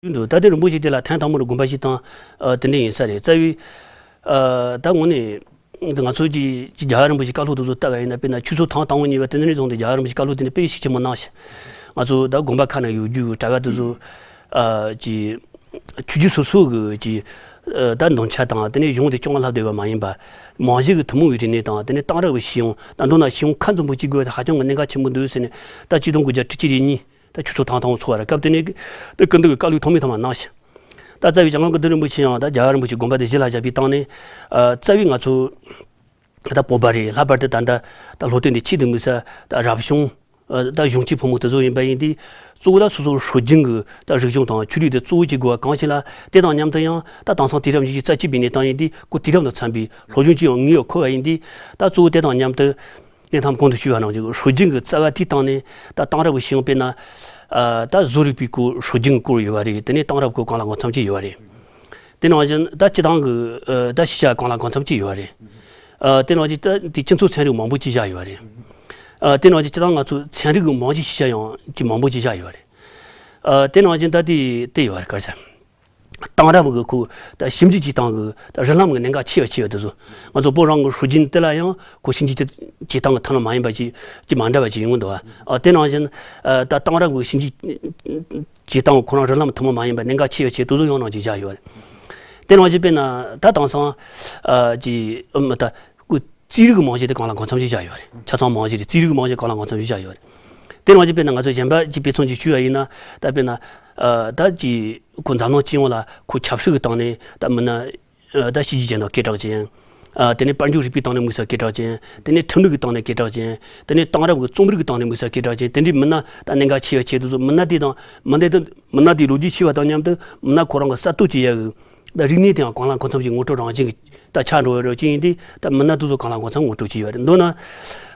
ཡོད་འདུག་ད་ལྟའི་རིན་པོ་ཆེ་དེ་ལ་ཐེངས་དང་པོ་ནས་དགོངས་པ་བཞེས་སྟངས་ཨ་དེ་འདྲ་ཡིན་ས་རེད། རྩ་བའི་ཨ་ད་དངོས་གནས་ང་ཚོ་གི་གི་རྒྱལ་བ་རིན་པོ་ཆེའི་བཀའ་སློབ་དེ་ཚོ་ལྟ་བ་ཡིན་ན། དཔེར་ན་ཆོས་ཚོགས་ཐེངས་དང་པོ་གཉིས་པ་དེ་ནས་བཟུང་སྟེ་རྒྱལ་བ་རིན་པོ་ཆེའི་བཀའ་སློབ་དེ་ནི་དཔེ་ཤུགས་ཆེན་པོ་གནང་ཞིང་། ང་ཚོ་ད་དགོན་པ་ཁག་ནང་ཡོད་རྒྱུ་གྲྭ་པ་དེ་ཚོ་ཨ་གི་ཆོས་བརྒྱུད་སོ་སོ་གི་གི་ཨ་ད་འདོན་ཆ་དང་། དེ་ནས་གཞུང་དེ་སྐྱོང་བ་ལྷག་བསྡད་པ་མ་ཡིན་པ། རྨང་གཞི་གི་ཐུན་མོང་གི་རིག་གནས་དང་། དེ་ནས་གཏང་རག་གི་ཤེས་ཡོན་ད་མདོར་ན་ཤེས་ཡོན་ཁག་འཛོམས་པོ་གཅིག་དགོས་པ་དེ་ཧ་ཅང་གི་གནད་འགག་ཆེན་པོ་འདུག་ཟེར་ནས། ད་ཆིག་སྟོང་དགུ་བརྒྱ་དྲུག་ཅུ་རེ་གཉིས་ད་ཆོས་ཚོགས་ཐེངས་དང་པོ་ཚོགས་པ་རེད། སྐབས་དེ་ནས་ད་སྐུ་མདུན་གྱིས་བཀའ་སློབ་ཐོག་མའི་ཐོག་མ་གནང་ཞིང་། ད་རྩ་བའི་བྱང་སྒང་སྐུ་ཕྲེང་རིན་པོ་ཆེ་ཡང་ད་རྒྱལ་བ་རིན་པོ་ཆེའི་དགོངས་པ་དེ་གཞི་ལ་བཞག་པའི་སྟེང་ནས། ཨ་རྩ་བའི་ང་ཚོ་ད་བོད་པ་རེད། ལྷག་པར་དུ་ད་ལྟ་ད་སློབ་སྟོན་དེ་ཆེད་དུ་དམིགས་ས་ད་རབ་བྱུང་ཨ་ད་གཞོན་སྐྱེས་ཕོ་མོ་དེ་ཚོ་ཡིན་པ་ཡིན་དུས། གཙོ་བོ་ད་སོ་སོ་སྲོལ་རྒྱུན་གྱི་ད་རིག་གཞུང་དང་ཆོས་ལུགས་དེ་གཙོ་བོ་བྱེད་དགོས་པ་གང་ཞིག་ལ། དེ་དང་མཉམ་དུ་ཡང་ད་དེང་སང་དུས་རབས་ཉི་ཤུ་རྩ་གཅིག་པའི་གནས་སྟངས་ཡིན་དུས། ཁོ་དུས་རབས་དང་འཚམ་པའི་སློབ་སྦྱོང་ཅིག་ཡང་ངེས་ཡོད་ཁོ་བ་ཡིན་དུས། ད་གཙོ་བོ་དེ་དང་མཉམ་དུ། ངས་ཐམ་གོང་དུ་ཞུས་པ་ནང་བཞིན་སྲོལ་རྒྱུན་གྱི་རྩ་བ་དེའི་སྟེང་ནས་ད་གཏང་རག་གི་ཤེས་ཡོན། དཔེར་ན་ཨ་ད་བཟོ་རིག་པའི་སྐོར་སྲོལ་རྒྱུན་གྱི་སྐོར་ཡོད་པ་རེད། དེ་ནས་གཏང་རག་སྐོར་གང་ལ་གང་འཚམ་ཅིག་ཡོད་པ་རེད། དེ་ནང་བཞིན་ད་སྤྱིར་བཏང་གི་ཨ་ད་ཤེས་བྱ་གང་ལ་གང་འཚམ་ཅིག་ཡོད་པ་རེད། ཨ་དེ་ནང་བཞིན་ད་དེ་སྤྱི་ཚོགས་ཚན་རིག་མང་པོ་ཅིག་བཞག་ཡོད་པ་རེད། ཨ་དེ་ནང་བཞིན་སྤྱིར་བཏང་ང་ཚོ་ཚན་རིག་གི་རྨང་གཞིའི་ཤེས་བྱ་ཡང་ཅིག་མང་པོ་ཅིག་བཞག་ཡོད་པ་རེད། ཨ་དེ་ནང་བཞིན་ད་དེ་དེ་ཡོད་པ་རེད། ག་རེ་ཟེར། གཏང་རག་གི་ཁོ་ད་ཞིབ་འཇུག་བྱེད་སྟངས་ཀྱི་ད་རིགས་ལམ་གྱི་གནད་འགག་ཆེ་བ་ཆེ་བ་དེ་ཚོ། ང་ཚོ་བོད་རང་གི་སྲོལ་རྒྱུན་དེ་ལ་ཡང་ཁོ་ཞིབ་འཇུག་བྱེད་སྟངས་ཀྱི་ཐབས་ལམ་མ་ཡིན་པ་ཅིག་ཅིག་མ་འདྲ་བ་ཅིག་ཡོང་གི་འདུག་བ། ཨ་དེ་ནང་བཞིན་ཨ་ད་གཏང་རག་གི་ཞིབ་འཇུག་བྱེད་སྟངས་ཁོ་རང་རིགས་ལམ་ཐུན་མོང་མ་ཡིན་པ་གནད་འགག་ཆེ་བ་ཆེ་དེ་ཚོ་ཡང་ནང་ཅིག་བཞག་ཡོད་རེད། དེ་ནང་བཞིན་དཔེར་ན་ད་དེང་སང་ཨ་ཅིག་ཨ་མ་ད་ཁོ་རྩིས་རིག་གི་རྨང་གཞི་དེ་གང་ལ་གང་འཚམ་ཅིག་བཞག་ཡོད་རེད། ཆ་ཚང་རྨང་གཞི་རེད། རྩིས་རིག་གི་རྨང་གཞི་གང་ལ་གང་འཚམ་ཅིག་བཞག་ཡོད་རེད། དེ་ནང་བཞིན་དཔེར་ན་ང་ཚོ་གཞན་པ་ཅིག་དཔེ་མཚོན་ཅིག་ཞུ་བ་ཡིན་ན། ད་དཔེར་ན་ཨ་ད་ཅིག་ཁོ་འཛམ་གླིང་སྤྱི་ཡོངས་ལ་ཁོ་ཆབ་སྲིད་ཀྱི་སྟེང་ནས་ད་མིན་ན་ཨ་ད་གཤིས་རྒྱུད་ཅན་དང་སྐད་གྲགས་ཅན། ཨ། དེ་ནས་དཔལ་འབྱོར་རིག་པའི་སྟེང་ནས་དམིགས་བསལ་སྐད་གྲགས་ཅན། དེ་ནས་ཁྲིམས་ལུགས་ཀྱི་སྟེང་ནས་སྐད་གྲགས་ཅན། དེ་ནས་དེང་རབས་ཀྱི་རྩོམ་རིག་གི་སྟེང་ནས་དམིགས་བསལ་སྐད་གྲགས་ཅན། དེ་འདྲའི་མི་སྣ་ད་གནད་འགག་ཆེ་བ་ཆེ་དེ་ཚོ། མི་སྣ་དེ་དང་མི་སྣ་དེ་དང་མི་སྣ་དེའི་ལོ་རྒྱུས་ཤེས་པ་དང་མཉམ་དུ། མི་སྣ་ཁོ་རང་གི་གསར་གཏོད་བྱེད་ཡག་གི་ད་རིག་གནས་དེའང་གང་ལ་གང་འཚམ་ཞིག་ངོ་སྤྲོད་རང་བཞིན་གྱི་ད་ཆགས་འགྲོ་བའི་རོགས་ཅིག་ཡིན་དུས། ད་མི་སྣ་དེ་ཚོ་གང་ལ་གང་འཚམ་ངོ་སྤྲོད་བྱས་ཡོད་རེད། མདོར་ན་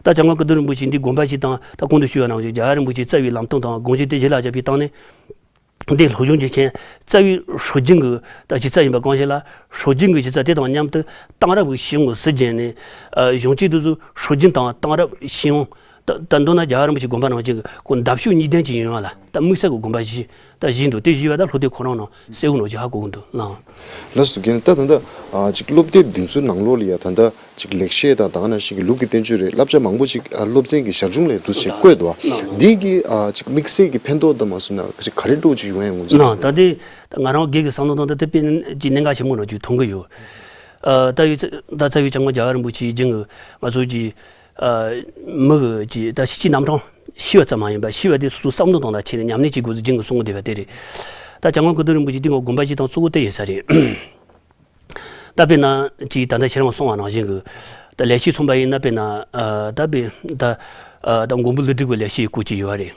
ད་བྱང་ཁོག་ཀུན་བཏུས་རིན་པོ་ཆེ་འདི་དགོན་པ་ཞིག་དང་། ད་གོང་དུ་ཞུས་པ་ནང་བཞིན་རྒྱལ་བ་རིན་པོ་ཆེའི་རྩ་བའི་ལམ་སྟོན་དང་དགོངས་གཞི་དེ་གཞི་ལ་བཞག་པའི་སྟེང་ནས། འདི་སློབ་སྦྱོང་བྱེད་མཁན་རྩ་བའི་སྲོལ་རྒྱུན་གྱི་ད་གཞི་རྩ་ཡིན་པ་གང་ཞིག་ལ། སྲོལ་རྒྱུན་གྱི་གཞི་རྩ་དེ་དང་མཉམ་དུ་དེང་རབས་ཀྱི་ཤེས་ཡོན་གྱི་ཟུར་བརྒྱན་ནས། ཨ། གཞུང་བཅས་དེ་ཚོ་སྲོལ་རྒྱུན་དང་དེང་རབས་ཤེས་ཡོན། ད་ད་མདོར་ན་རྒྱལ་བ་རིན་པོ་ཆེའི་དགོན་པ་ནང་བཞིན་གྱི་ཁོ་འདབ་གཤོག་གཉིས་ལྡན་ཅིག་ཡོང་བ་ལ་ད་དམིགས་བསལ་གྱི་དགོངས་པ་བཞེས། ད་བཞེས་འདུག་དེ་བཞེས་པ་ད་སློབ་དེབ་ཁོ་རང་ནང་གསལ་བོ་ནང་ཅིག་ཧ་གོ་གི་འདུག་ལགས། ལགས་སོ། རྒན། ད་ད་ལྟ། ཨ། ཅིག་སློབ་དེབ་འདི་ཚོའི་ནང་ལོགས་ལ་ཡ་ད་ལྟ་ཅིག་ལེགས་བཤད་དང་། ད་ག་ནང་བཞིན་གྱི་ལུགས་ཀྱི་བསྟན་བཅོས་རེད། བསླབ་བྱ་མང་པོ་ཅིག་ཨ། སློབ་ཚན་གྱི་ཞར་བྱུང་ལ་འདུག་ཅེས་བཀོད་འདུག་ཨ། འདི་གི། ཨ། ཅིག་དམིགས་བསལ་གྱི་ཕན་ཐོགས་དང་མ་སོང་ན་ཅིག་ག་རེ་འདྲ་བོ་ཅིག་ཡོང་ཡ་ངོས་འཛིན། ད་དེ་ད་ང་རང་སྒེར་གྱི་བསམ་བློ་དང་ད་དེ་དཔེ་ཅིག་གནད་འགག་ཆེན་པོ་འདྲ་ཅིག་མཐོང་གི་ཡོད། ཨ། ད་ཡོད་ད་རྩ་བའི་སྐྱབས་མགོན་རྒྱལ་བ་རིན་པོ་ཆེའི་རྒྱུན་གྱི་ང་ཚོ་གི། ཨ། མི་གི་ཅིག་ད་ཤེས་བྱའི་རྣམ་གྲངས་ཤེས་པ་ཙམ་མ་ཡིན་པ། ཤེས་པ་དེ་སོ་སོའི་བསམ་བློ་དང་ལ་ཁྱེར་ནས་ཉམས་ལེན་བྱེད་དགོས་ཚུལ་རྒྱུན་གྱི་གསུང་གི་བསྡད་པ་དེ་རེད། ད་སྐྱབས་མགོན་ཀུན་བཏུས་རིན་པོ་ཆེ་འདི་ང་དགོངས་པ་བཞེས་སྟངས་གཙོ་བོ་དེ་ཡིན་ས་རེད། ད་དཔེར་ན་ཅིག་ད་ལྟ་ཁྱེད་རང་གསུངས་པ་ནང་བཞིན་གྱི་ད་ལས་བྱེད་མཚོན་པ་ཡིན་ན། དཔེར་ན། ཨ། ད་དཔེ་ད་ཨ། ད་མགོན་པོ་ཀླུ་སྒྲུབ་ཀྱི་ལས་བྱེད་སྐོར་ཅིག་ཡོད་པ་རེད།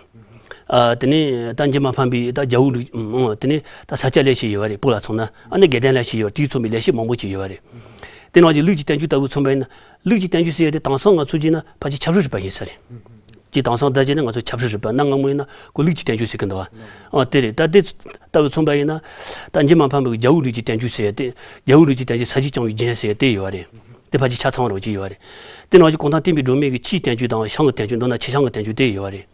ཨ། དེ་ནས་ད་འཇིགས་མེད་ཕམ་པའི་ད་རྒྱལ་པོ་ལུགས། ཨང་། དེ་ནས་ད་ས་སྐྱ་ལས་བྱེད་ཡོད་པ་རེད། བོད་ལ་མཚོན་ན། ཨ་ནི་དགེ་ལྡན་ལས་བྱེད་ཡོད་པ། དེའི་མཚོན་པའི་ལས་བྱེད་མང་པོ་ཅིག་ཡོད་པ་རེད། དེ་ནང་བཞིན་ལུགས་ཀྱི་བསྟན་བཅོས་ལྟ་བུ་མཚོན་པ་ཡིན་ན། ལུགས་ཀྱི་བསྟན་བཅོས་ཟེར་ཡ་དེ་དེང་སང་ང་ཚོ་བྱས་ན་ཕལ་ཆེར་ཆབ་སྲིད་རིག་པ་ཡིན་ས་རེད། ཅིག་དེང་སང་བརྡ་བྱས་ན་ང་ཚོ་ཆབ་སྲིད་རིག་པ། གནའ་སྔ་མོ་ཡིན་ན་ཁོ་ལུགས་ཀྱི་བསྟན་བཅོས་ཟེར་གི་འདུག་བ། ཨ། དེ་རེད། ད་དེ་ལྟ་བུ་མཚོན་པ་ཡིན་ན། ད་འཇིགས་མེད་ཕམ་པའི་རྒྱལ་པོའི་ལུགས་ཀྱི་བསྟན་བཅོས་ཟེར་ཡ་དེ། རྒྱལ་པོའི་ལུགས་ཀྱི་བསྟན་བཅོས་ས་གཞི་རྐྱང་པའི་རྒྱན་ཟེར་ཡ་དེ་ཡོད་པ་རེད། དེ་ཕལ་ཆེར་ཆ་ཚང་བ་འདྲ་བོ་ཅིག་ཡོད་པ་རེད། དེ་ནང་བཞིན་གུང་ཐང་བསྟན་པའི་སྒྲོན་མེ་གི་ཆུའི་བསྟན་བཅོས་དང་། བྱང་གི་བསྟན་བཅོས་དང་། ཆུ་བྱང་གི་བསྟན་བཅོས་དེ་ཡོད་པ་རེད།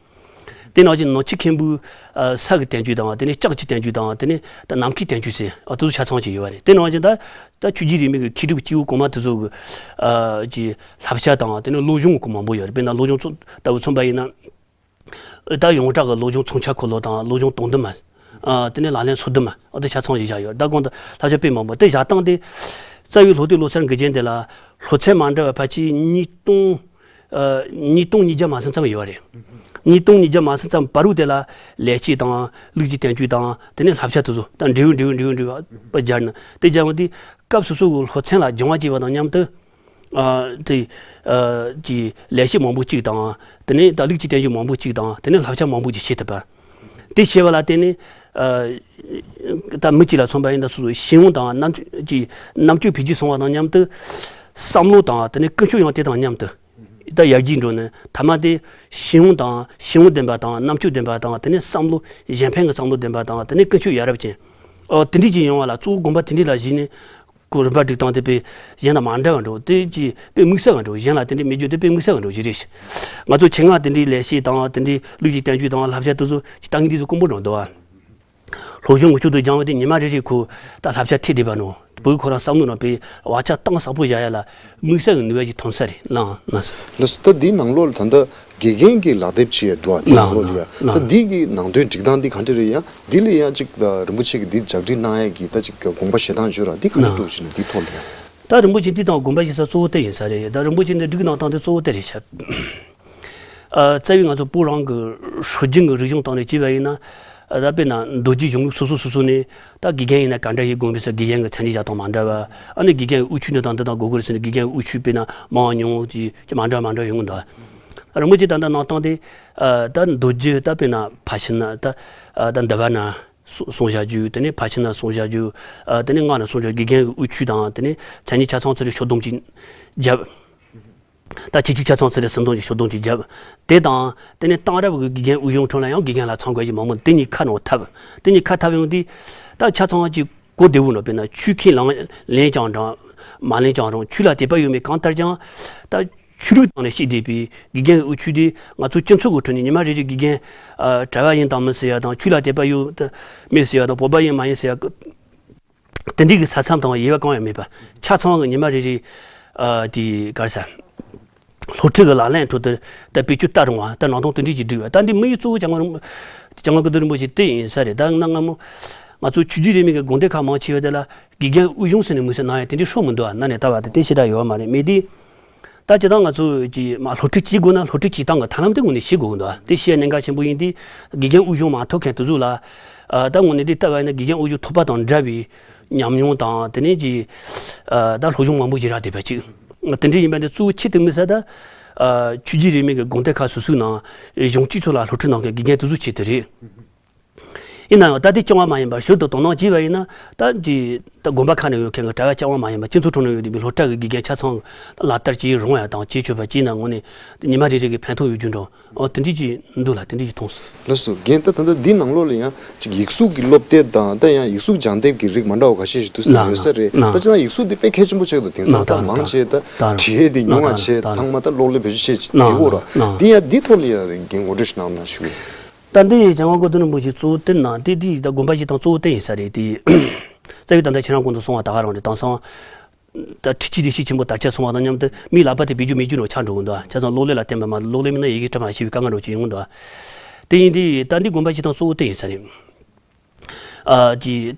དེ་ནང་བཞིན་ནང་ཆོས་མཁན་པོའི། ཨ། ས་གི་བསྟན་བཅོས་དང་། དེ་ནས་ལྕགས་ཀྱི་བསྟན་བཅོས་དང་། དེ་ནས་ད་ནམ་མཁའི་བསྟན་བཅོས་ཟེར། ཨ། དེ་ཚོ་ཆ་ཚང་ཅིག་ཡོད་པ་རེད། དེ་ནང་བཞིན་ད་ད་ཆོས་བརྒྱུད་རིས་མེད་ཀྱི་མཁས་གྲུབ་སྐྱེས་བུ་གོང་མ་དེ་ཚོ་གི། ཨ། ཀྱི་བསླབ་བྱ་དང་། དེ་ནས་སློབ་སྦྱོང་གི་མང་པོ་ཡོད་རེད། དཔེར་ན་སློབ་སྦྱོང་ཚོ་ལྟ་བུ་མཚོན་པ་ཡིན་ན། ད་ཡོངས་གྲགས་ཀྱི་སློབ་སྦྱོང་མཚོན་ཆ་འཁོར་ལོ་དང་། སློབ་སྦྱོང་དོན་བསྡུ་མ། ཨ། དེ་ནས་ལག་ལེན་སོ་བསྡུ་མ། ཨ། དེ་ཆ་ཚང་ཞིག་བཞག་ཡོད། ད་གོང་དུ་བསླབ་བྱ་དཔེ་མང་པོ་དེ་བཞག་སྟངས་དེ། རྩ་བའི་སློབ་དེབ་ཀློག་འཆར་འགོད་རྒྱན་དེ་ལ་སློབ་ཚན་མ་འདྲ་བ་ཕལ་ཆེར་ཉིས་སྟོང་། ཨ། ཉིས་སྟོང་ཉིས་བརྒྱ་མ་ཟིན་ཙམ་ཡོད་པ་རེད། ཉིས་སྟོང་ཉིས་བརྒྱ་མ་ཟིན་ཙམ་བར་དུ་དེ་ལ་ལེགས་བཤད་དང་། ལུགས་ཀྱི་བསྟན་བཅོས་དང་། དེ་ནས་བསླབ་བྱ་དེ་ཚོ་ད་འབྲེལ་ཡོད་འབྲེལ་ཡོད་འབྲེལ་ཡོད་འབྲེལ་ཡོད་པ་སྦྱར་ནས། དེ་སྦྱར་བ་དེ་སྐབས་སོ་སོ་གི་སློབ་ཚན་ལ་སྦྱང་བ་བྱས་པ་དང་མཉམ་དུ། ཨ། དེ། ཨ། ཀྱི་ལེགས་བཤད་མང་པོ་གཅིག་དང་། དེ་ནས་ད་ལུགས་ཀྱི་བསྟན་བཅོས་མང་པོ་གཅིག་དང་། དེ་ནས་བསླབ་བྱ་མང་པོ་ཅིག་ཤེས་ཐུབ་པ། དེ་ཤེས་པ་ལ་བརྟེན་ནས། ཨ། ད་མི་གཅིག་ལ་མཚོན་པ་ཡིན་ན། སོ་སོའི་ཤེས་ཡོན་དང་རྣམ་དཔྱོད་ཀྱི་རྣམ་དཔྱོད་འཕེལ་རྒྱས་སོང་བ་དང་མཉམ་དུ། བསམ་བློ་དང་། དེ་ནས་ཀུན་སྤྱོད་ཡང་དེ་དང་མཉམ་དུ་ད་ཡར་རྒྱས་འགྲོ་ནས། མཐའ་མ་དེ་ཤེས་ཡོན་དང་། ཤེས་ཡོན་ལྡན་པ་དང་། རྣམ་དཔྱོད་ལྡན་པ་དང་། དེ་ནས་བསམ་བློ་གཞན་ཕན་གྱི་བསམ་བློ་ལྡན་པ་དང་། དེ་ནས་ཀུན་སྤྱོད་ཡ་རབས་ཅན། ཨོ། དེ་འདྲ་ཅིག་ཡོང་བ་ལ་གཙོ་བོ་དགོངས་པ་དེ་འདྲ་ལ་གཞིགས་ནས། ཁོ་རིམ་པ་སྒྲིག་སྟངས་དེ་དཔེ་གཞན་དང་མ་འདྲ་བ་འདྲ་བོ། དེ་ཅིག་དཔེ་དམིགས་བསལ་བ་འདྲ་བོ། གཞན་ལ་དེ་འདྲའི་མེད་རྒྱུ་དེ་དཔེ་དམིགས་བསལ་བ་འདྲ་བོ་ཞིག་རེད། ང་ཚོ་ཆེད་མངགས་དེ་འདྲའི་ལས་བྱེད་དང་། དེ་འདྲའི་ལུགས་ཀྱི་བསྟན་བཅོས་དང་། བསླབ་བྱ་དེ་ཚོ་ཅིག་ལྟ་ངན་དེ་ཚོ་དཀོན་པོ་འདྲ་བོ་འདུག་བ། སློབ་སྦྱོང་གི་ཆེད་དུ་སྦྱང་བ་དེ་ཉི་མ་རེ་རེ་ཁོ་ད་བསླབ་བྱ་ཐེབས་བསྡད་པ་ནོ། བུ་ཁོ་རང་བསམ་བློ་ནང་དཔེ་བག་ཆགས་གཏིང་ཟབ་པོ་བཞག་ཡ་ལ་དམིགས་བསལ་གྱི་ནུས་པ་ཞིག་ཐོན་ས་རེད། ལགས། ལགས་སོ། ལགས་སོ། ད་འདིའི་ནང་ལོགས་ལ་ད་ལྟ་དགེ་རྒན་གྱི་ལག་དེབ་ཅིག་ཡང་འདུག་བ། དེའི་ནང་ལོགས་ལ་ཡ། ལགས། ད་འདི་གི་ནང་དོན་སྒྲིག་སྟངས་འདི་ག་འདྲ་རེད་ཡ། འདི་ལ་ཡང་ཅིག་ད་རིན་པོ་ཆེ་གིས་འདི་ལྗགས་སྒྲིག་གནང་ཡ་གི་ད་ཅིག་དགོངས་པ་བཞེས་སྟངས་བརྗོད་ར། འདི་ག་འདྲ་འདྲ་བོ་ཞིག་ན། འདིའི་ཐོག་ལ་ཡ། ད་རིན་པོ་ཆེ་འདི་དང་དགོངས་པ་བཞེས་ས་གཙོ་བོ་དེ་ཡིན་ས་རེད། ད་རིན་པོ་ཆེ་འདི་སྒྲིག་གནང་སྟངས་དེ་གཙོ་བོ་དེ་རེད་ཤག། ཨ། རྩ་བའི་ང་ཚོ་བོད་རང་གི་སྲོལ་རྒྱུན་གྱི་རིག་གཞུང་སྟེང་ནས་བྱས་པ་ཡིན་ན། ཨ། ད་དཔེར་ན་མདོ་རྒྱུད་གཞུང་ལུགས་སོ་སོ་སོ་སོ་ནས། ད་དགེ་རྒན་ཡིན་ན་ག་འདྲ་ཡིན་དགོས་མིན་ཟེར། དགེ་རྒན་གྱི་མཚན་ཉིད་བཞག་སྟངས་མ་འདྲ་བ། ཨ་ནི་དགེ་རྒན་གྱི་དབུ་ཁྱུད་འདི་དང་འདི་དང་དགོས་ཀྱི་རེད་ཟེར་ནས། དགེ་རྒན་གྱི་དབུ་ཁྱུད་དཔེར་ན་མང་ཉུང་ཅིག་ཅིག་མ་འདྲ་མ་འདྲ་ཡོང་གི་འདུག། རིན་པོ་ཆེ་ད་ལྟ་གནང་སྟངས་དེ། ཨ། ད་མདོ་རྒྱུད་ད་དཔེར་ན་ཕར་ཕྱིན་ན་ད། ཨ། ད་འདུལ་བ་ན་གསུང་བྱ་རྒྱུ། དེ་ནས་ཕར་ཕྱིན་ན་གསུང་བྱ་རྒྱུ། ཨ། དེ་ནས་སྔགས་ན་གསུང་བྱ་རྒྱུ། དགེ་རྒན་གྱི་དབུ་ཁྱུད་དང་། དེ་ནས་མཚན་ཉིད་ཆ་ཚང་ཚུར་ཕྱོགས་བསྡོམས་ཅིག་བརྒྱབ། ད་ཁྱད་ཆོས་ཆ་ཚང་ཚུར་ཟིན་བསྡོམས་ཀྱི་ཕྱོགས་བསྡོམས་ཅིག་བརྒྱབ། དེ་དང་དེ་ནས་གཏོང་རབས་ཀྱི་དགེ་རྒན་དབུ་གཞུང་ཁྲོད་ལ་ཡང་དགེ་རྒན་ལ་ཚང་དགོས་ཀྱི་མང་པོ། དེ་གཉིས་ཁ་ནང་འཐབ། དེ་གཉིས་ཁ་འཐབ་ཡོང་དུས། ད་ཆ་ཚང་ཅིག་གོ་བདེ་བོ་ནོ། དཔེར་ན་ཆོས་ཁས་བླངས་ལེན་ཀྱང་རུང་། མ་ལེན་ཀྱང་རུང་། ཆོས་ལ་དད་པ་ཡོད་མེད་གང་ལྟར་ཀྱང་། ད་ཆོས་ལུགས་སྟེང་ནས་བཤད་བསྡད་པའི་དགེ་རྒན་གྱི་དབུ་ཁྱུད་དེ་ང་ཚོ་སྤྱི་ཚོགས་ཀྱི་ཁྲོད་ནས་ཉི་མ་རེ་རེ་དགེ་རྒན། ཨ། གྲྭ་བ་ཡིན་དང་མིན་ཟེར་ཡ་དང་། ཆོས་ལ་དད་པ་ཡོད་མེད་ཟེར་ཡ་དང་། བོད་པ་ཡིན་མ་ཡིན་ཟེར་ཡ། དེ་འདྲའི་གི་ས་མཚམས་དང་དབྱེ་བ་གང་ཡང་མེད་པ། ཆ་ཚང་གི་ཉི་མ་རེ་རེ། ཨ། དེ་ག་རེ་ཟ། སློབ་ཁྲིད་ཀྱི་ལག་ལེན་ཁྲོད་དུ་ད་བེད་སྤྱོད་བཏང་རུང་བ། ད་ནང་དོན་དེ་འདྲའི་ཅིག་བསྒྲིགས་པ། ད་འདི་དམིགས་ཡུལ་གཙོ་བོ་སྐྱབས་མགོན་རིན་པོ། སྐྱབས་མགོན་ཀུན་བཏུས་རིན་པོ་ཆེ་དེ་ཡིན་ས་རེད། ད་གནའ་སྔ་མོ་ང་ཚོ་ཆོས་བརྒྱུད་རིས་མེད་ཀྱི་དགོན་སྡེ་ཁག་མང་ཆེ་བ་དེ་ལ་དགེ་རྒན་དབུ་གཞུང་ཟེར་ནས་དམིགས་བསལ་གནང་ཡ་དེ་འདྲའི་སྲོལ་མི་འདུག་ཨ། གནའ་ནས་ད་བར་དུ་དེ་ཞེ་དྲག་ཡོད་མ་རེད། མེད་དུས། ད་སྤྱིར་བཏང་ང་ཚོ་ཅིག་མ་སློབ་ཁྲིད་བྱེད་དགོས་ན། སློབ་ཁྲིད་བྱེད་སྟངས་ཀྱི་ཐབས་ལམ་དེ་དངོས་གནས་ཤེས་དགོས་ཀྱི་འདུག། དེ་ཤེས་ཡ་གནད་འགག་ཆེན་པོ་ཡིན་དུས། དགེ་རྒན་དབུ་གཞུང་མ་ཐོབ་མཁན་དེ་ཚོ་ལ། ཨ། ད་དངོས་གནས་དེ་ལྟ་བ་ཡིན་ན་དགེ་རྒན་དབུ་གཞུང་ཐོབ་པ་དང་འདྲ་བའི་ཉམས་མྱོང་དང་། དེ་ནས་ཀྱི། ཨ། ད་སློབ་སྦྱོང་མང་པོ་ཞིག་རག་བསྡད་པ་ཅིག། དེ་འདྲ་ཡིན་པ་འདི་གཙོ་བོ་ཆེ་དུ་དམིགས་ས་ད། ཨ། ཆོས་བརྒྱུད་རིས་མེད་ཀྱི་དགོན་སྡེ་ཁག་སོ་སོའི་ནང་གཞུང་གཅིག་ཚོ་ལ་སློབ་ཁྲིད་གནང་མཁན་དགེ་རྒན་དེ་ཚོ་ཆེད་དུ་རེད། ཡིན་ན་ཡང་ད་ལྟའི་སྐྱོང་བ་མ་ཡིན་པར་ཞོར་དུ་དོ་སྣང་བྱས་པ་ཡིན་ན་ད་ཀྱི་ད་དགོན་པ་ཁག་ནས་ཡོད་མཁན་གྱི་གྲྭ་བ་སྐྱོང་བ་མ་ཡིན་པར་སྤྱི་ཚོགས་ཁྲོད་ནས་ཡོད་བསྡད་པའི་སློབ་གྲྭ་གི་དགེ་རྒན་ཆ་ཚང་ལག་བསྟར་བྱེད་རུང་ཡ་དང་བྱེད་ཆོག་པ་བྱས་ན་དངོས་གནས་ཉི་མ་རེ་རེ་གི་ཕན་ཐོགས་ཡོད་རྒྱུ་འདྲ། ཨོ། དེ་འདྲ་ཅིག་འདུག་ལ་དེ་འདྲ་ཅིག་མཐོང་སོང་། ལགས་སོ། རྒན་ད་ད་ལྟ་འདི་ནང་ལོགས་ལ་ཡང་ཅིག་ཡིག་གཟུགས་ཀྱི་སློབ་དེབ་དང་ད་ཡང་ཡིག་གཟུགས་སྦྱང་དེབ་ཀྱི་རིགས་མ་འདྲ་བ་འགའ་ཤས་ཤིག་འདུག་ཟེར་ན་ཡོད་ས་རེད། ད་ཅི་ན་ཡིག་གཟུགས་འདི་དཔེ་གལ་ཆེན་པོ་ཆགས་འདུག་དེང་སང་ད་མང་ཆེ་ད་བྲིས་ཡས་འདི་ཉུང་བ་ཆེ་ཚང་མ་ད་གློག་ཀླད་བེད་སྤྱོད་བྱེད་ཀྱི་འདུག་ར། འདི་ཡང་འདི་ཐོག་ལ་ཡང་རྒན་ངོ་སྤྲོད་ཞིག་གནང་ན་ཞུ། ད་འདི་ཡི་བྱང་ཁ་ཀོ་ཏུ་རིན་པོ་ཆེ་གཙོ་བོ་བསྟན་ན་དེ་དེ་ད་དགོན་པ་ཞིག་དང་གཙོ་བོ་བསྟན་ཡིན་ས་རེད་དེ། རྩ་བའི་ད་ལྟ་ཁྱེད་རང་གོང་དུ་གསུངས་པ་ད་ག་རང་རེད། དེང་སང་ད་འཕྲུལ་ཆས་དེ་ཤུགས་ཆེན་པོ་དར་ཁྱབ་སོང་བ་དང་མཉམ་དུ་མིའི་ལག་པ་དེ་བེད་སྤྱོད་མེད་རྒྱུ་ནོར་ཆགས་འགྲོ་གི་འདུག་ཆ་ཚང་གློག་ཀླད་ལ་བརྟེན་པ་མ་གཏོགས་གློག་ཀླད་མེད་ན་ཡི་གེ་འབྲི་མ་ཤེས་པའི་དཀའ་ངལ་འདྲ་ཅིག་ཡོང་གི་འདུག་དེ་ཡིན་དུས་ད་འདི་དགོན་པ་ཞིག་དང་གཙོ་བོ་བསྟན་ཡིན་ས་རེད། ཨ་ཀྱི།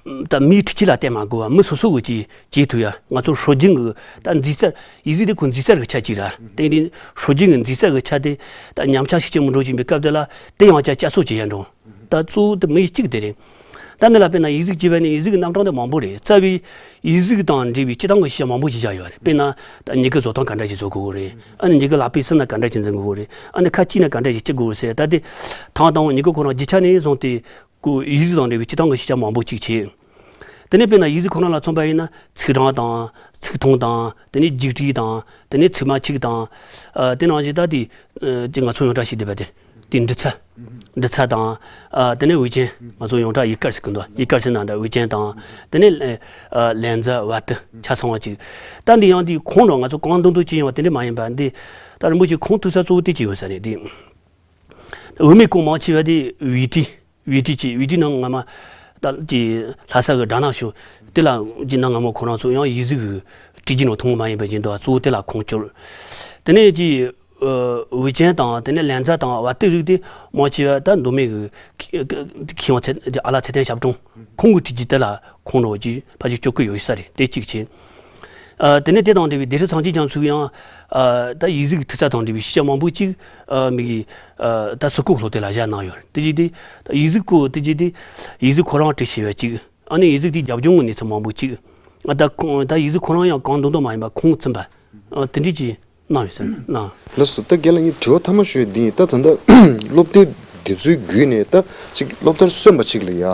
ད་མིའི་འཕྲུལ་ཆས་ལ་བརྟེན་མ་དགོས་པ་མི་སོ་སོ་གི་ཅིག་བྱེད་ཐུབ་ཡ། ང་ཚོ་སྲོལ་རྒྱུན་གྱི་ད་མཛེས་རྩལ། ཡིག་གཟུགས་དེ་ཁོ་མཛེས་རྩལ་གྱི་ཆ་གཅིག་ར། དེ་ནི་སྲོལ་རྒྱུན་གྱི་མཛེས་རྩལ་གྱི་ཆ་དེ་ད་ཉམས་ཆག་ཤུགས་ཆེན་པོ་འགྲོ་བཞིན་པའི་སྐབས་དེ་ལ་དེ་ཡང་བསྐྱར་བསྐྱར་གསོ་བྱེད་ཡ་འགྲོ། ད་གཙོ་བོ་དེ་མི་གཅིག་དེ་རེད། ད་འདི་ལ་དཔེར་ན་ཡིག་གཟུགས་བྱས་པ་ནི་ཡིག་གཟུགས་ཀྱི་རྣམ་གྲངས་དེ་མང་པོ་རེད། རྩ་བའི་ཡིག་གཟུགས་དང་འབྲེལ་བའི་སྤྱིར་བཏང་གི་ཤེས་བྱ་མང་པོ་ཞིག་བཞག་ཡོད་རེད། དཔེར་ན་ད་མྱུ་གུ་བཟོ་སྟངས་ག་འདྲ་ཞིག་བཟོ་དགོས་རེད། ཨ་ནི་མྱུ་གུ་ལག་པས་བསུས་ན་ག་འདྲ་ཞིག་འཛིན་དགོས་རེད། ཨ་ནི་ཁ་གཅིག་ན་ག་འདྲ་ཞིག་བྱེད་དགོས་ཟེར། ད་དེ་དང་དང་མྱུ་གུ་ཁོ་རང་རྒྱུ་ཆ་ནས་བཟུང་སྟེ། ཁོ་ཡིག་གཟུགས་དང་འབྲེལ་བའི་སྤྱིར་བཏང་གི་ཤེས་བྱ་མང་པོ་གཅིག་བྱས། དེ་ནས་དཔེར་ན་ཡིག་གཟུགས་ཁོ་རང་ལ་མཚོན་པ་ཡིན་ན་ཚིག་གྲངས་དང་ཚིག་ཐུང་དང་དེ་ནས་རྒྱུགས་སྤྲོད་དང་དེ་ནས་ཚིག་མ་གཅིག་དང་། ཨ། དེ་ནང་བཞིན་ད་དེ་ཨ་ཅིག་ང་ཚོ་ཡོངས་གྲགས་ཤིག་བསྡད་པ་དེ་དེ་འབྲི་ཚད། འབྲི་ཚད་དང་། ཨ། དེ་ནས་འོད་ཅན། ང་ཚོ་ཡོངས་གྲགས་ཡིག་དཀར་ཟེར་གི་འདུག་ཡིག་དཀར་ཟེར་ན་འདྲ་འོད་ཅན་དང་དེ་ནས་ཨ་ལན་ཛ་བ་ཏི་ཆ་ཚང་བ་གཅིག་ད་འདི་ཡང་དེ་ཁུངས་རང་ང་ཚོ་གང་འདོད་འདོད་ཅིག་ཡོང་བ་དེ་འདྲ་མ་ཡིན་པ་འདི། ད་རིན་པོ་ཆེ་ཁུངས་ཐུག་ས་གཙོ་བོ་དེ་གཅིག་ཡོད་ས་རེད་དེ། བུད་མེད་ཁོང་མང་ཆེ་བ་དེ་བེ་ཊི། བེ་ཊི་ཅིག་བེ་ཊི་ནང་སྔ་མ་ད་ཀྱི་ལྷ་ས་གི་སྦྲ་ནག་ཤོད་དེ་ལ་ཀྱི་ནང་སྔ་མོ་ཁོ་རང་ཚོ་ཡང་ཡིག་གཟུགས་ཀྱི་བྲིས་རྒྱུ་ནང་ཐུན་མོང་མ་ཡིན་པ་བཞིན་དུ་གཙོ་བོ་དེ་ལ་ཁུངས་བཅོལ། དེ་ནས་ཀྱི་འོད་ཅན་དང་དེ་ནས་ལན་ཛ་དང་བ་ཏི་རིགས་དེ་མང་ཆེ་བ་ད་མདོ་སྨད་ཀྱི་མཁས་དབང་ཚེ་ཨ་ལགས་ཚེ་བརྟན་ཞབས་དྲུང་ཁོང་གིས་བྲིས་རྒྱུ་དེ་ལ་ཁུངས་རོགས་ཀྱིས་ཕལ་ཆེར་བཅོལ་གི་ཡོད་ས་རེད། དེ་གཅིག་བྱས། ཨ། དེ་ནས་དེ་དང་འབྲེལ་བའི་སྡེ་སྲིད་ཚངས་སྐྱེས་རྒྱ་མཚོས་ཡང་། ཨ། ད་ཡིག་གཟུགས་ཀྱི་ཐིག་རྩ་དང་འབྲེལ་བའི་ཤེས་བྱ་མང་པོ་ཅིག་ཨ། མི་གིས། ཨ། ད་སུ་ཁོ་ལྷོ་དེ་ལ་བཞག་གནང་ཡོད། དེ་བཞིན་དེ་ད་ཡིག་གཟུགས་ཁོ་དེ་བཞིན་དེ་ཡིག་གཟུགས་ཁོ་རང་བྲིས་ཤེས་པ་ཅིག་ཨ་ནི་ཡིག་གཟུགས་དེའི་རྒྱབ་ལྗོངས་ཀྱི་གནས་ཚུལ་མང་པོ་ཅིག་ཨ། ད་ཁོང་ད་ཡིག་གཟུགས་ཁོ་རང་ཡང་གང་འདོད་འདོད་མ་ཡིན་པ་ཁུངས་བཙུན་པ། ཨ། དེ་འདྲ་ཅིག་གནང་ཡོད་ཟེར་ན། ལགས་སོ། ད་རྒན་ལགས་ངས་དྲི་བ་མཐའ་མ་ཞུ་ཡས་འདི་ཡིན། ད་ད་ལྟ་སློབ་དེབ་འདི་ཚོའི་བརྒྱུད་ནས་ད་ཅིག་སློབ་མཐར་སོན་པ་ཅིག་ལ་ཡ།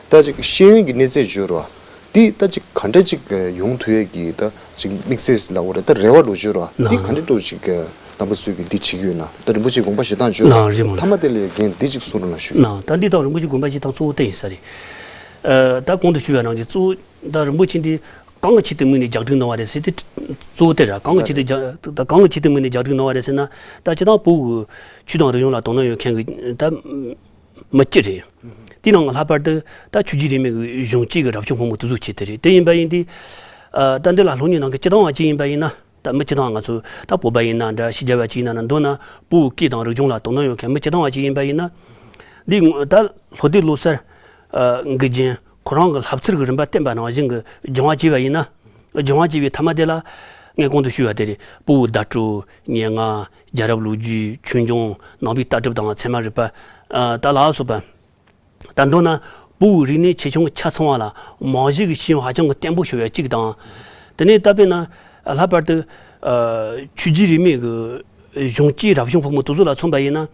ད་ཅིག་ཤེས་ཡོན་གྱི་གནས་ཚད་བརྗོད་རོགས། འདི་ད་ཅིག་ག་འདྲ་ཅིག་ཡོང་ཐུབ་ཡས་ཀྱི་ད་ཅིག་དམིགས་བསལ་ལ་འོ་རེད། ད་རེ་བ་འགྲོ་བརྗོད་རོགས། འདི་ག་འདྲ་འགྲོ་ཅིག་རྣམ་པ་ཚོས་ཀྱི་འདི་བྱེད་ཀྱི་ཡོད་ན། ད་རིན་པོ་ཆེ་དགོངས་པ་བཞེས་སྟངས་བརྗོད་རོགས། མཐའ་མ་དེ་ལ་རྒན་འདི་ཅིག་གསུང་རོགས་གནང་ཞུ། ད་འདི་དང་རིན་པོ་ཆེ་དགོངས་པ་བཞེས་སྟངས་གཙོ་བོ་དེ་ཡིན་ས་རེད། ཨ། ད་གོང་དུ་ཞུས་པ་ནང་བཞིན་གཙོ་བོ། ད་རིན་པོ་ཆེ་འདི་གང་གི་ཆེད་དུ་དམིགས་ནས་རྒྱག་སྒྲིག་གནང་བ་རེད་ཟེར་དེ་གཙོ་བོ་དེ་ར། གང་གི་ཆེད་དུ་རྒྱག་ད་གང་གི་ཆེད་དུ་དམིགས་ནས་རྒྱག་སྒྲིག་གནང་བ་རེད་ཟེར་ན། ད་སྤྱིར་བཏང་བོད་ཀྱི་ཆོས་དང་རིག་གཞུང་ལ་དོ་སྣང་ཡོད་མཁན་གྱི་ད་མི་སྤྱི་རེད། དེའི་ནང་ལྷག་པར་དུ་ད་ཆོས་བརྒྱུད་རིས་མེད་ཀྱི་གཞུང་གཅིག་གི་རབ་བྱུང་ཕོ་མོ་དེ་ཚོ་ཆེད་དུ་རེད། དེ་ཡིན་པ་ཡིན་དུས། ཨ། ད་འདི་ལ་སློབ་གཉེར་གནང་མཁན་སྤྱིར་བཏང་བ་ཅིག་ཡིན་པ་ཡིན་ན། ད་མི་སྤྱིར་བཏང་ང་ཚོ་ད་བོད་པ་ཡིན་ན་འདྲ། ཕྱི་རྒྱལ་བ་ཅིག་ཡིན་ན་འདྲ། མདོར་ན་བོད་ཀྱི་སྐད་དང་རིག་གཞུང་ལ་དོ་སྣང་ཡོད་མཁན་མི་སྤྱིར་བཏང་བ་ཅིག་ཡིན་པ་ཡིན་ན། འདི་ད་ལྷོ་སྡེ་ལོ་གསར། ཨ། གི་རྒྱན་ཁོ་རང་གི་ལྷ་བཙུགས་ཀྱི་རིམ་པ་བསྟན་པ་ནང་བཞིན་གྱི་སྦྱང་བ་བྱས་པ་ཡིན་ན། སྦྱང་བ་བྱས་པའི་མཐའ་མ་དེ་ལ་ངས་གོང་དུ་ཞུས་པ་དེ་རེད། བོད་བརྡ་སྤྲོད། སྙན་ངག་རྒྱལ་རབས་ལོ་རྒྱུས། ཆོས་འབྱུང་། ནང་པའི་ལྟ་གྲུབ་དང་ཚད་མ་རིག་པ། ཨ། ད་ལ་སོགས་པ། ད་མདོར་ན་བོད་རིག་གནས་ཆེ་ཆུང་ཆ་ཚང་བ་ལ་རྨང་གཞི་གི་ཤེས་ཡོན་ཧ་ཅང་གི་བརྟན་པོ་ཞིག་ཡོད་ཅིག་དང་། དེ་ནས་ད་དཔེར་ན་ལྷག་པར་དུ། ཨ། ཆོས་བརྒྱུད་རིས་མེད་ཀྱི་གཞུང་གཅིག་རབ་བྱུང་ཕོ་མོ་དེ་ཚོ་ལ་མཚོན་པ་ཡིན་ན།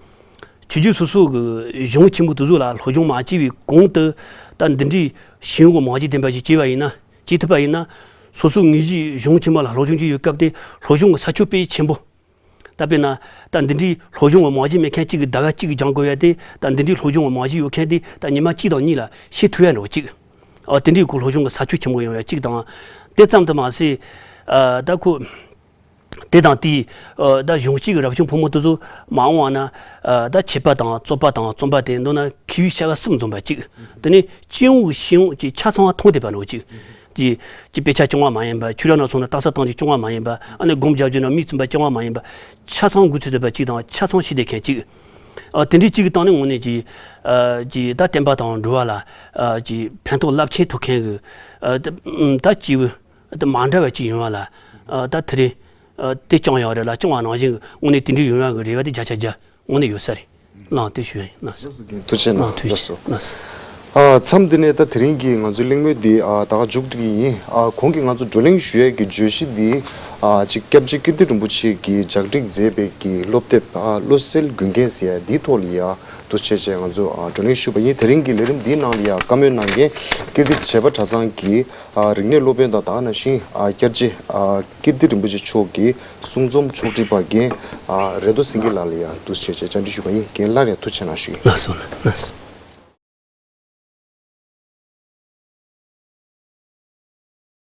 ཆོས་བརྒྱུད་སོ་སོ་གི་གཞུང་ཆེན་པོ་དེ་ཚོ་ལ་སློབ་སྦྱོང་མ་བྱས་པའི་གོང་དུ་ད་འདི་འདྲའི་ཤེས་ཡོན་གྱི་རྨང་གཞི་ལྡན་པ་ཞིག་བྱས་པ་ཡིན་ན། བྱེད་ཐུབ་པ་ཡིན་ན། སོ་སོའི་དངོས་གཞིའི་གཞུང་ཆེན་མོ་ལ་སློབ་སྦྱོང་བྱེད་ཡོད་སྐབས་དེ་སློབ་སྦྱོང་གི་ས་ཆ་དཔེ་ཆེན་པོ། ད་དཔེར་ན། ད་འདི་འདྲའི་སློབ་སྦྱོང་གི་རྨང་གཞི་མེད་མཁན་གཅིག་གིས་ཟླ་བ་གཅིག་གི་སྦྱང་དགོས་ཡ་དེ། ད་འདི་འདྲའི་སློབ་སྦྱོང་གི་རྨང་གཞི་ཡོད་མཁན་དེ་ད་ཉི་མ་གཅིག་དང་གཉིས་ལ་ཤེས་ཐུབ་ཡ་འདྲ་བོ་གཅིག་ཨ། དེ་འདྲའི་ཁོ་སློབ་སྦྱོང་གི་ས་ཆ་ཆེན་པོ་ཡོང་ཡ་གཅིག་དང་། དེ་ཙམ་དུ་མ་ཟད། ཨ། ད་ཁོ། དེ་དང་དེའི། ཨ། ད་གཞུང་གཅིག་གི་རབ་བྱུང་ཕོ་མོ་དེ་ཚོ་མ་འོངས་པ་ན། ཨ། ད་འཆད་པ་དང་རྩོད་པ་དང་རྩོམ་པ་དེ་མདོར་ན་མཁས་པའི་བྱ་བ་གསུམ་འཛོམས་པ་གཅིག་དེ་ནས་སྤྱི་ཡོངས་ཀྱི་ཤེས་ཡོན་གྱི་ཆ་ཚང་བ་མཐོང་བསྡད་པ་འདྲ་བོ་གཅིག་ཀྱི་ཀྱི་དཔེ་ཆ་སྐྱོང་བ་མ་ཡིན་པ། ཆོས་ར་ནང་སོང་ན་རྟགས་གསལ་བཏང་རྒྱུ་སྐྱོང་བ་མ་ཡིན་པ། ཨ་ནི་སྒོམ་རྒྱབ་རྒྱུ་ན་མིག་བཙུམ་པ་སྐྱོང་བ་མ་ཡིན་པ། ཆ་ཚང་འགོ་ཚུགས་བསྡད་པ་གཅིག་དང་ཆ་ཚང་ཤེས་བསྡད་མཁན་གཅིག་ཨ། དེ་འདྲའི་གཅིག་གི་སྟེང་ནས་དངོས་གནས་ཀྱི། ཨ། ཀྱི་ད་བསྟན་པ་དང་འགྲོ་བ་ལ། ཨ། ཀྱི་ཕན་ཐོགས་རླབས་ཆེན་ཐོབ་མཁན་གྱི། ཨ། ད་ད་སྐྱེས་བུ་ད་མ་འདྲ་བ་གཅིག་ཡོང་བ་ལ། ཨ། ད་དེ་རིང་། ཨ། དེ་སྐྱོང་ཡག་རེད་ལ་སྐྱོང་བ་ནང་བཞིན་གྱི་དངོས་གནས་དེ་འདྲའི་ཡོང་ཡག་གི་རེ་བ་དེ་བརྒྱ་ཆ་བརྒྱ་དངོས་གནས་ཡོད་ས་རེད། ལགས་དེ་ཞུ་ཡ་ཡིན། ལགས་སོ། ཐུགས་རྗེ་གནང་། ལགས་སོ། ལགས་སོ། ཨ། མཚམས་འདི་ནས་ད་དེ་རིང་གི་ང་ཚོའི་གླེང་མོལ་འདི་ཨ་ད་ག་མཇུག་སྒྲིལ་གྱི་ཡིན། ཨ། གོང་གི་ང་ཚོ་བགྲོ་གླེང་ཞུ་ཡས་ཀྱི་བརྗོད་གཞི་འདི་ཨ་ཅིག་སྐྱབས་རྗེ་ཀིརྟི་རིན་པོ་ཆེ་གིས་ལྗགས་སྒྲིག་མཛད་པའི་གི་སློབ་དེབ་ཨ་བློ་གསལ་མགུལ་རྒྱན་ཟེར་ཡ་འདིའི་ཐོག་ལ་ཡ་འདུ་བྱས་བྱས་ང་ཚོ་ཨ་བགྲོ་གླེང་ཞུས་པ་ཡིན། དེ་རིང་གི་ལས་རིམ་འདིའི་ནང་ལ་ཡ་བཀའ་མོལ་གནང་མཁན་ཀིརྟི་བྱེས་པ་གྲྭ་ཚང་གི་ཨ་རིག་གནས་སློབ་དཔོན་དང་ད་ག་ནང་བཞིན་ཨ་སྐྱབས་རྗེ་ཨ་ཀིརྟི་རིན་པོ་ཆེ་མཆོག་གི་གསུང་རྩོམ་ཕྱོགས་སྒྲིག་པ་རྒན་ཨ་རེ་དོ་སེང་གེ་ལགས་ལ་ཡ་འདུ་བྱས་བྱས་བཅར་འདྲི་ཞུས་པ་ཡིན། རྒན་སླར་ཡང་ཐུགས་རྗེ་གནང་ཞུ་ཡིན། ལགས་སོ། ལགས་སོ།